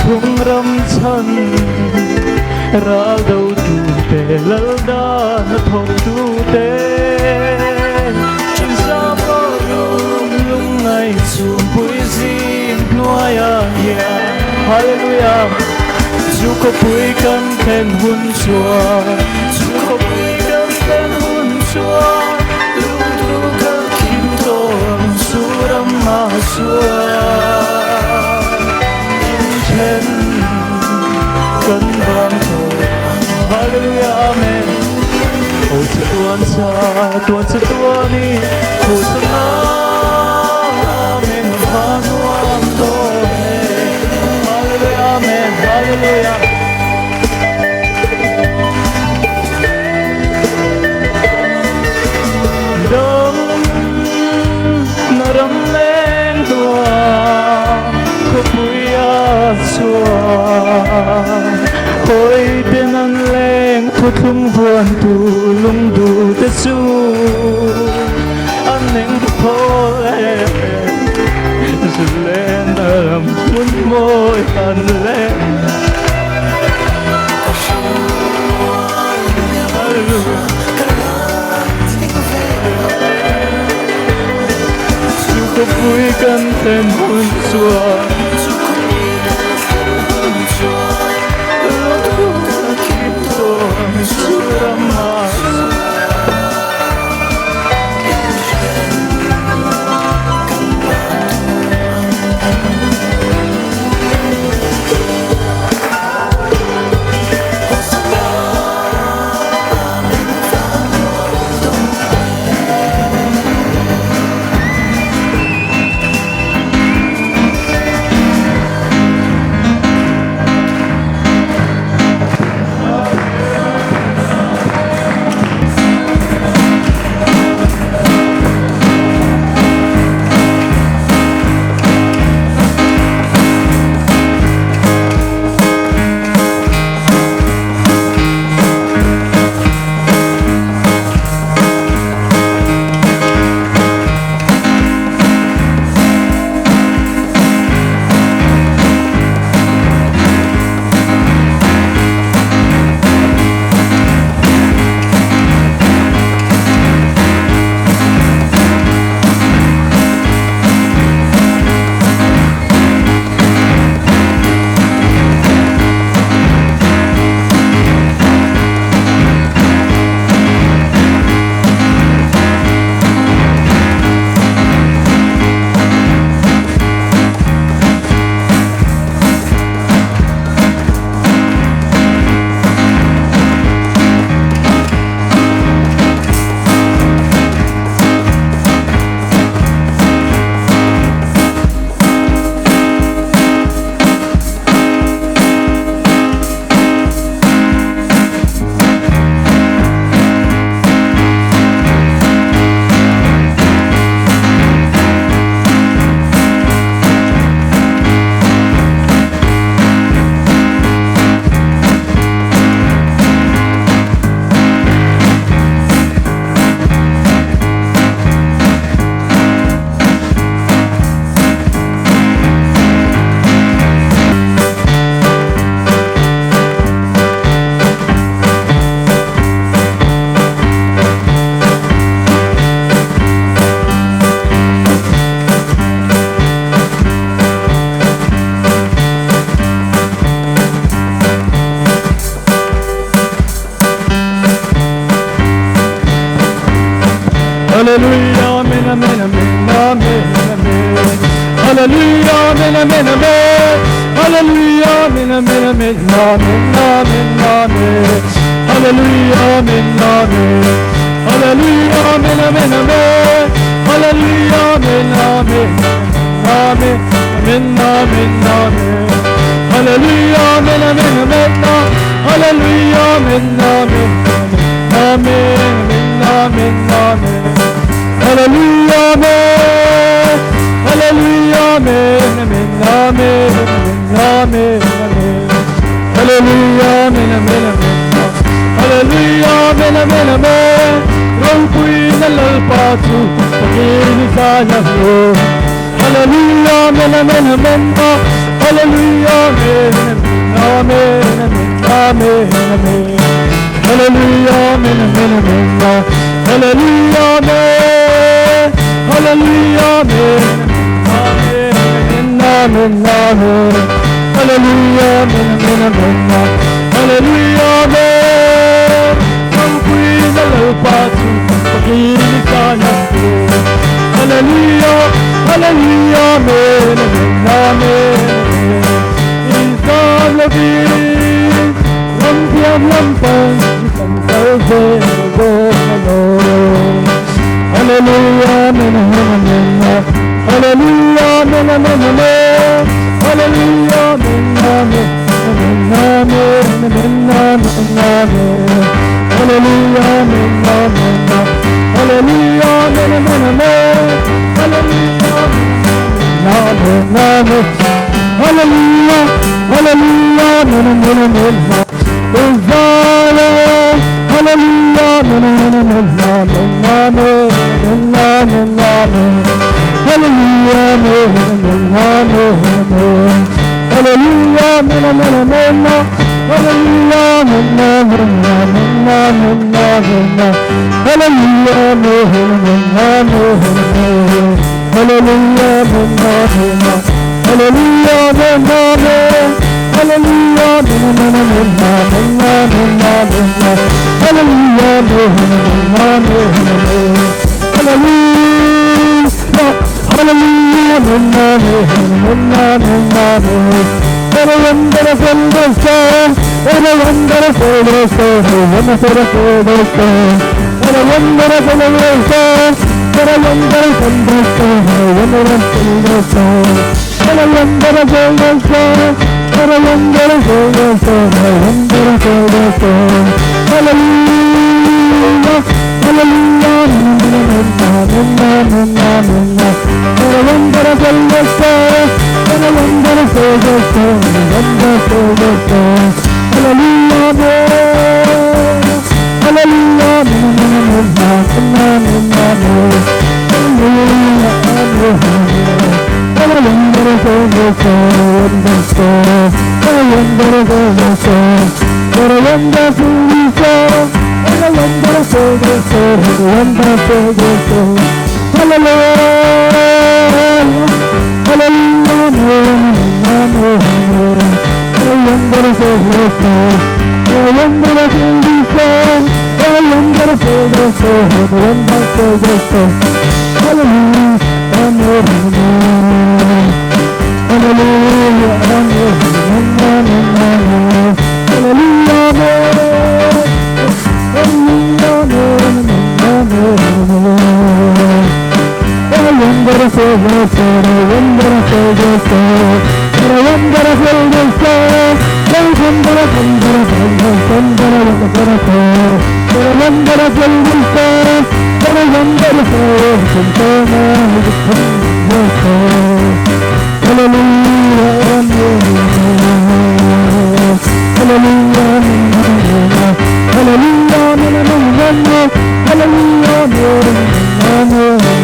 Thuthlung ram chhan ral dotute lal dan a thawktute Zam rawh u lungngai chhungpui zing hnuaiah hian Hallelujah Chu khawpui kan thlen hun chuan Chu khawpui kan thlen hun chuan Lungthu kan khim tawh ang chu ram ah chuan Inthen kan vang tawh ang Hallelujah Amen Aw chatuan cha tuan chatuan i Hosanna Amen va nuam dawn e Hallelujah Amen Hallelujah. Dam na ram leng hnuah khawpui a chhuah Hawi ten an leng thuthlung vuantu lungduh te chu an eng thawl e Zulen na ram hmun mawi an leng Chu khawpui kan thlen hun chuan Lawmthu kan khim dawn chu ramah Hallelujah, amen, amen, amen, amen, amen. Hallelujah, amen, amen, amen. Hallelujah, amen, amen, amen, amen, amen, amen. Hallelujah, amen, amen. Hallelujah, amen, amen, amen. Hallelujah, amen, amen, amen, amen, amen, amen. Hallelujah, amen, amen, amen. Hallelujah, amen, amen, amen, amen, amen, amen. Hallelujah, amen. Hallelujah, amen, amen, amen, amen, amen. Hallelujah, amen, amen, amen. Hallelujah, amen, amen, amen. Ropui na Lalpa chu pakin i zai ang u. Hallelujah, amen, amen, amen. Hallelujah, amen, amen, amen, amen. Hallelujah, amen, amen, amen. Hallelujah, amen. Hallelujah, amen, amen, amen, amen. Hallelujah, amen, amen, amen. Hallelujah, amen. Ropui na Lalpa chu pakin i tan ang che. Hallelujah, hallelujah, amen, amen, amen, amen. Inzam lovin, ram thiam lam pan chu kan kal zel dawn alawm. Hallelujah, amen, amen, amen. Hallelujah, amen, amen, amen. Hallelujah, amen, amen, amen, amen, amen, amen, amen. Hallelujah, amen, amen. Hallelujah, amen, amen, amen. Hallelujah, amen, amen. Hallelujah, hallelujah, amen, amen, amen. Hosanna, hallelujah, amen, amen, amen, amen, amen, amen, amen. Hallelujah, amen, amen, amen, amen. Hallelujah, amen, amen, amen. Hallelujah, amen, amen, amen, amen, amen. Hallelujah, amen, amen, amen, amen. Hallelujah, amen, amen. Hallelujah, amen, amen. Hallelujah, amen, amen, amen, amen, amen, amen. Hallelujah, amen, amen, amen, amen. Hallelujah, hallelujah, amen, amen, amen, amen. Hallelujah, hallelujah, amen, amen,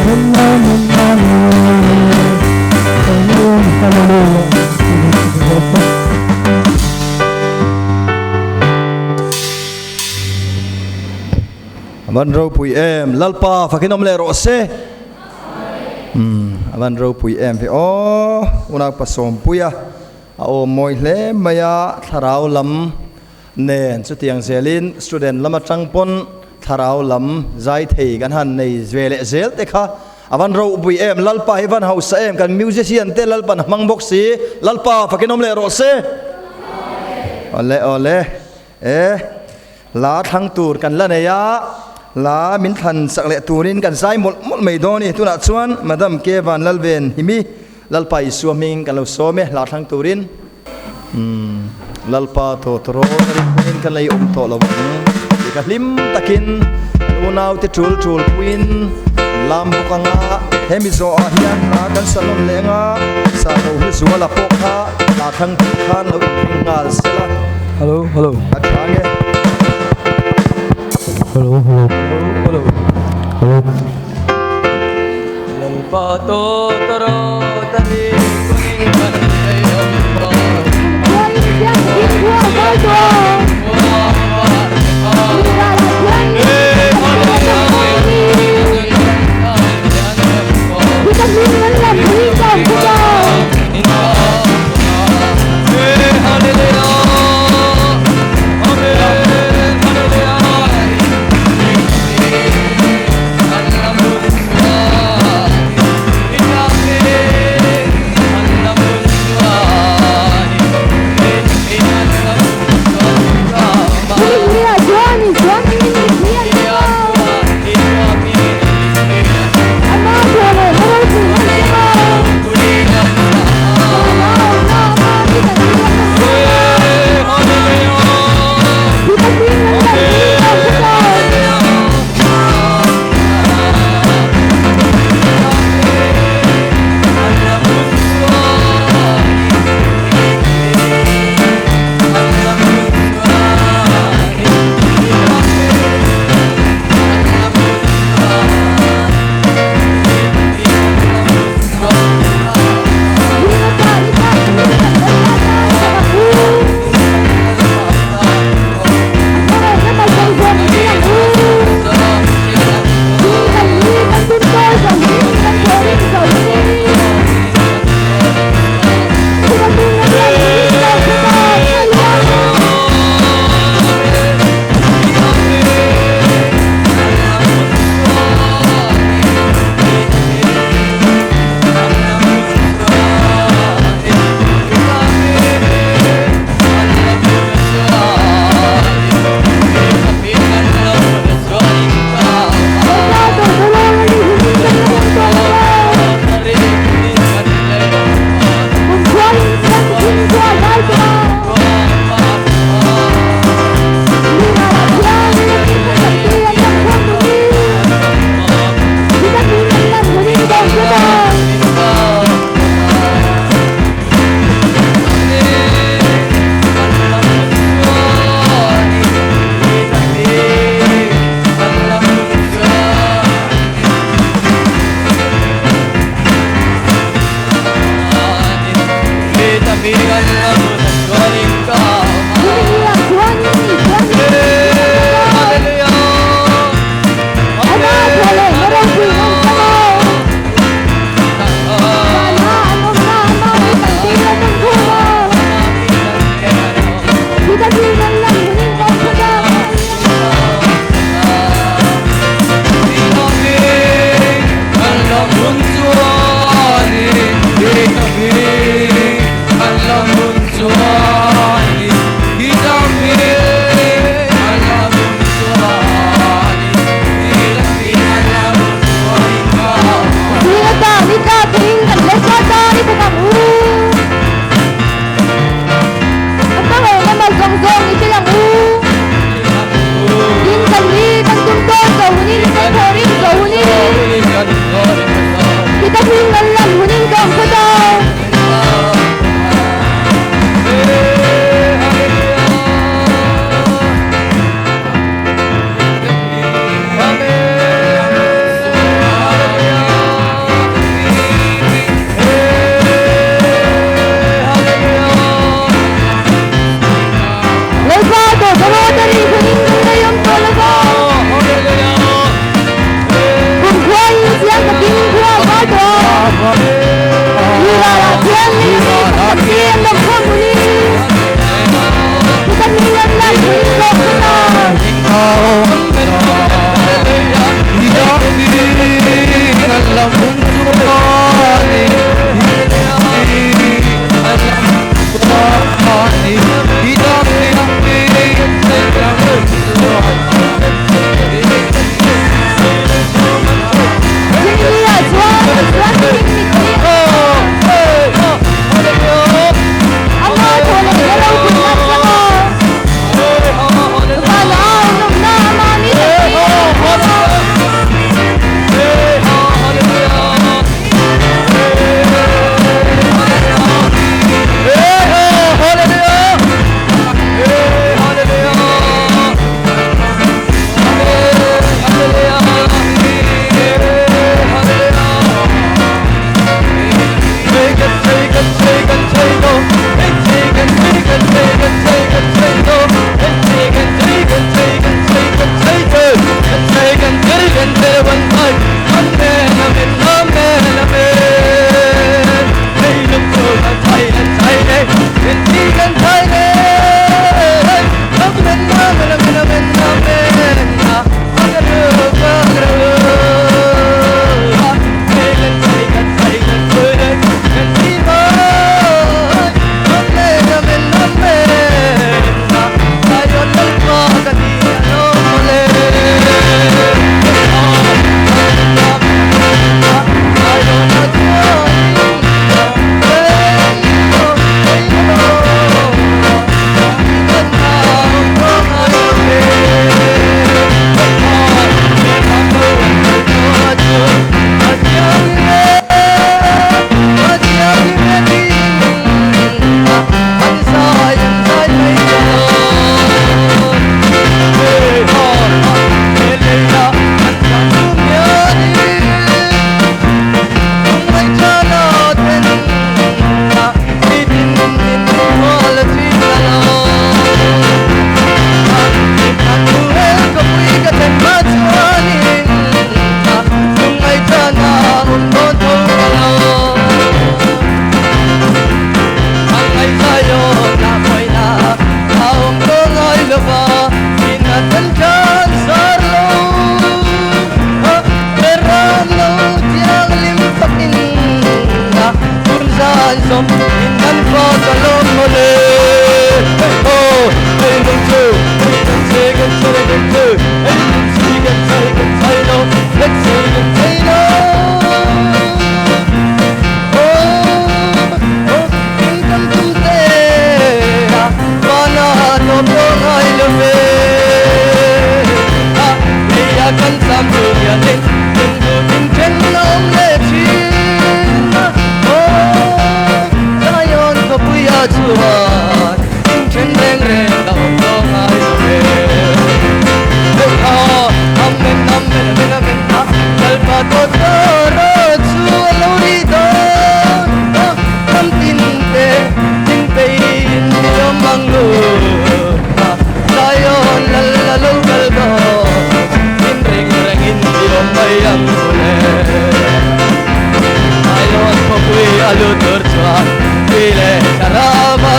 Avan ropui em Lalpa fakin awm leh rawh se. Umm avan ropui em ve aw unak pasawmpui a a awm mawi hle mai a thlarau lam nen chutiang zelin student lam atang pawn thlarau lam zai thei kan han nei ve leh zel te kha avan ropui em Lalpa hi van hausa em kan musician te Lalpan a hmang bawk si Lalpa fakin awm leh rawh se. Awle awle e. Hla thlang tur kan la nei a, hla min thlan sak leh turin kan zai mawlh mawlh mai dawn a ni. Tunah chuan Madam K Van Lalven Himi, Lalpa Isua hming kan lo sawm e, hla thlang turin. Umm, Lalpa tawtawrawl a rin hmangin kan la i awm tawh lo ang tih ka hlim takin kan unaute tul tul puiin kan lam bawk ang a, he mizo ah hian hla kan sa nawn leh ang a, sa ho hi zuala pawh kha hla thlang tur khan lo inring nghal sela. Hello, hello. A tha nge. Hello, hello. Hello, hello. Lalpa tawtawrawl a rin hmangin kan la i awm tawh.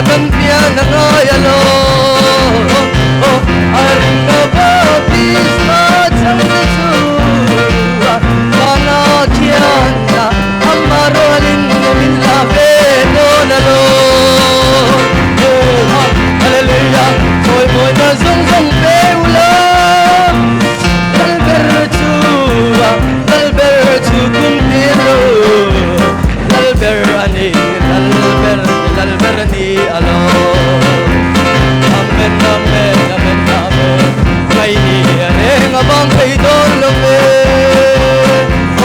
kan pian a ngai alawm. A ringa baptisma chang te chu vana khian amma rualin min la ve dawn alawm. Hallelujah, chawi mawi na zawng zawng pe ula. Lal ber chu lal ber chu kum tir ro. Lal ber a ni, lal ber, lal ber a ni alawm. Amen, amen, amen, amen. Ngai ni a reng a vang thei dawn lo ve.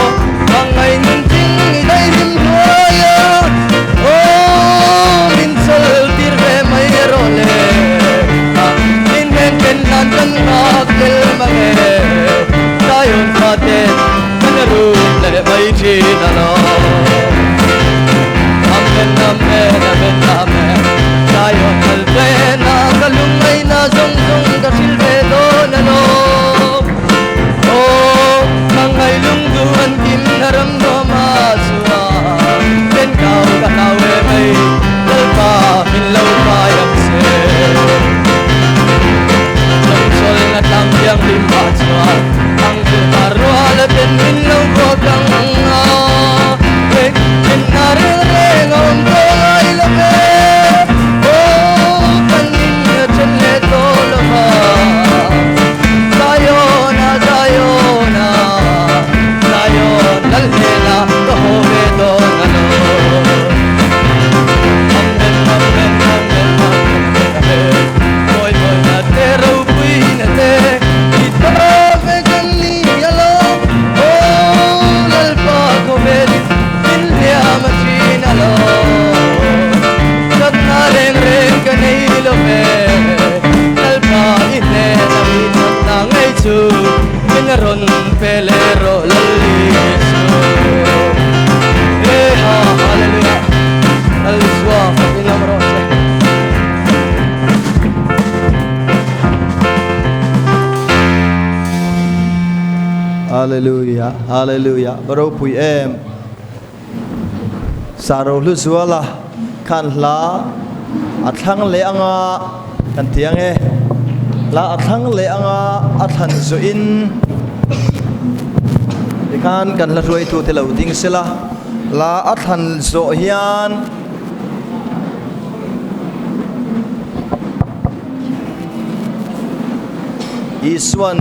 Aw, vang ngai nun thing i daihlim hnuai a. Aw, min chawl tir ve mai erawh le. Min hnen ken hlan kan nghak tel mang e. Zion fate kan rum leh mai thin alawm. Amen, amen, amen, amen. Zion kal hlena ka lungngaihna zawng zawng ka hrilh ve dawn alawm. Aw, hmangaih lungduh an kim na ram nuama chuan len kau ka hlau e mai, Lalpa min lo kai ang che. Chawngchawlna tlang thianghlim ah chuan ang zirhar rual a ten min lo vuak ang a. Thenna reng reng a awm tawh ngai lo ve. Aw, kan in a then leh tawh lo va. Zion a, Zion a, Zion lal hmela ka haw ve dawn a lo. Amen, amen, amen, amen, amen, amen. Mawi mawi na te, ropui na te, i ta ve kan ni a lo. Aw, Lalpa khawvelin min hliam a thin a lo. Thatna reng reng ka nei lo ve, Lalpa i hnena mi thatna ngei chu min rawn pe leh rawh Lal Isu. He ha, Hallelujah, Lal Isua fakin awm rawh che. Hallelujah, Hallelujah, va ropui em. Saro hlu zuala khan hla a thlang leh anga kan ti ang e. Hla a thlang leh anga a thlan zawhin tikhan kan hla hruaitute lo ding sela. Hla a thlan zawh hian Isuan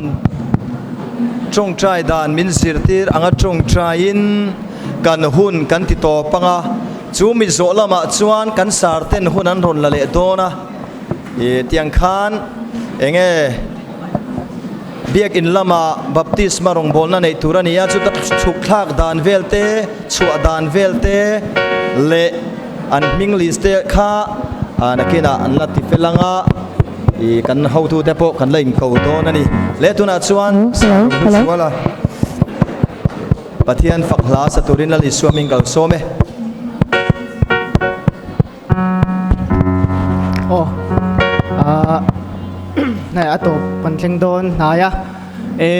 tawngtai dan min zirtir anga tawngtaiin kan hun kan ti tawp ang a, chu mi zawh lamah chuan kan sar ten hun an rawn la leh dawn a, ih tiang khan eng nge biakin lama baptisma rawngbawlna neih tur a ni a, chuta chhuk thlak dan vel te, chhuah dan vel te leh an hming list te kha nakinah an la ti fel ang a. I kan hotute pawh kan la inko dawn a ni. Le tunah chuan Suala Pathian fak hla sa turin Lal Isua hming ka lo sawm e. Aw ah hei a tawp kan thleng dawn hnai a e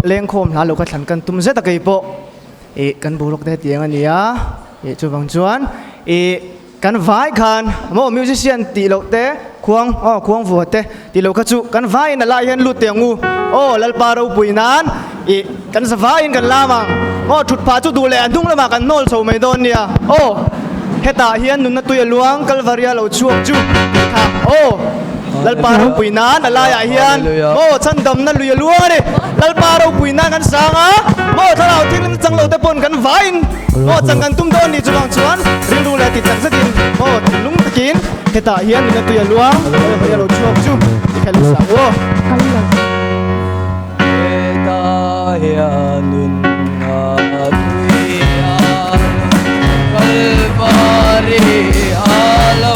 lengkhawm hla lo ka thlan kan tum zet a kei pawh ih kan boruak te hetiang a ni a ih chuvang chuan ih Kan vai khan maw musician tih loh te khuang aw khuang vua te tih loh kha chu kan vaiin a lai hian lut teh ang u aw Lalpa ropui nan ih kan za vaiin kan lam ang aw thut phah chu duh leh a hnung lamah kan hnawl chho mai dawn nia aw hetah hian nunna tui a luang Kalvaria lo chhuak chu tih kha aw Lalpa ropui nan a laiah hian maw chhandamna lui a luang a ni Lalpa ropui nan kan sang a maw thlarau thianghlim chang lo te pawn kan vaiin Maw chang kan tum dawn ni chuvang chuan rilru leh ti tak zetin maw thinlung takin hetah hian nuna tui a luang hawi hawi a lo chhuak chu i khelh hmasa ang aw. Hetah hian nuna tui a Kalvari a lo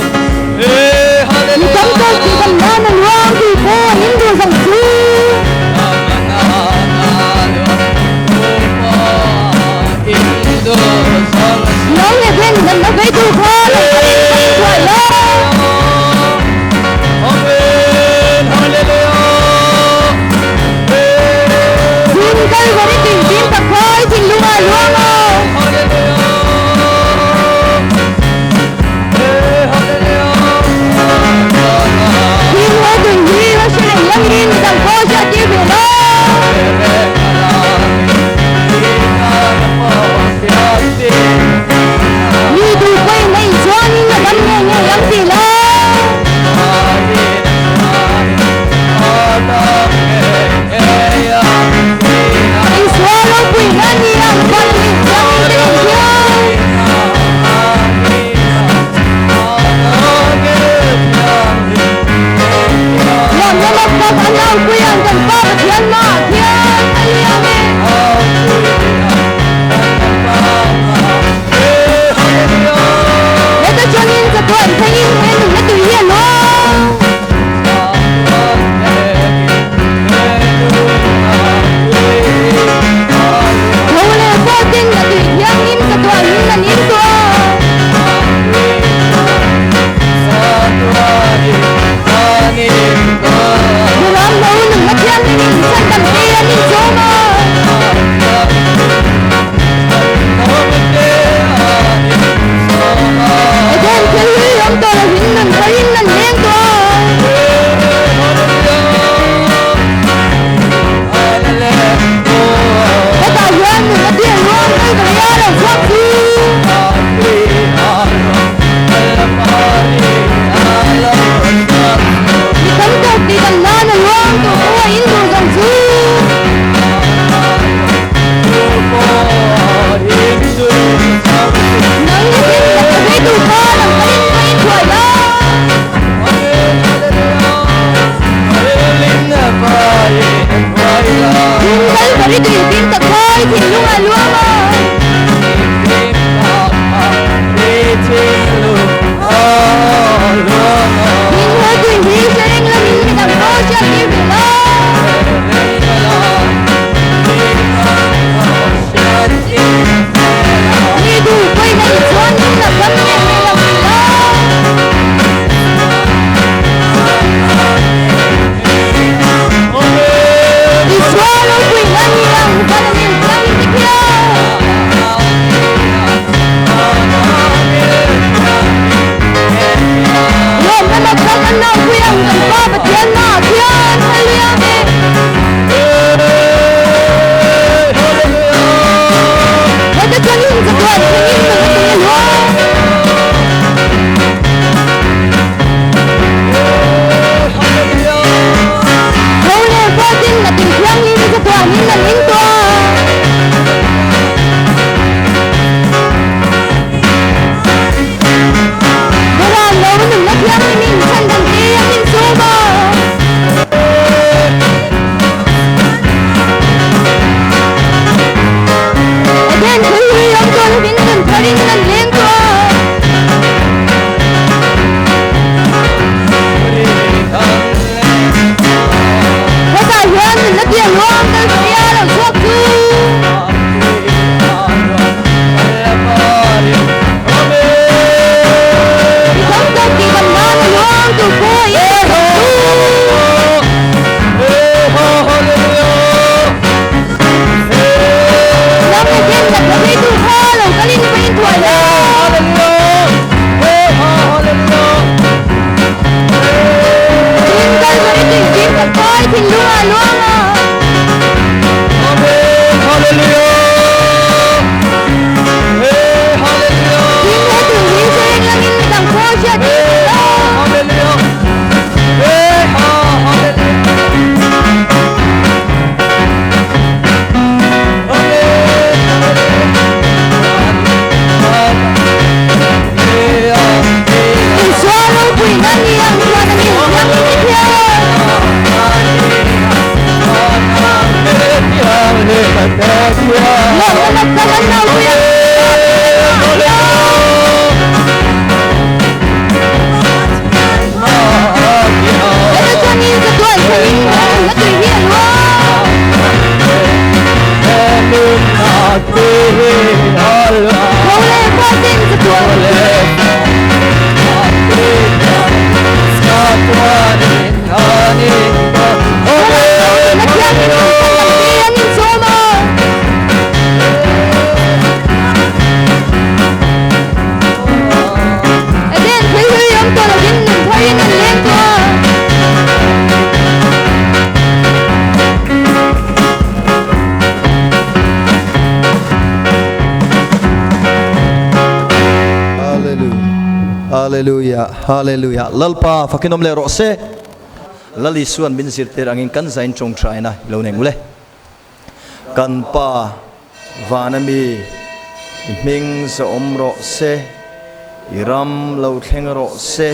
Hallelujah Hallelujah Lalpa fakin awm leh rawh se Lal Isuan min zirtir angin kan zain tawngtaina i lo nei ngul e. Kan Pa vana mi i hming za awm rawh se, i ram lo thleng rawh se.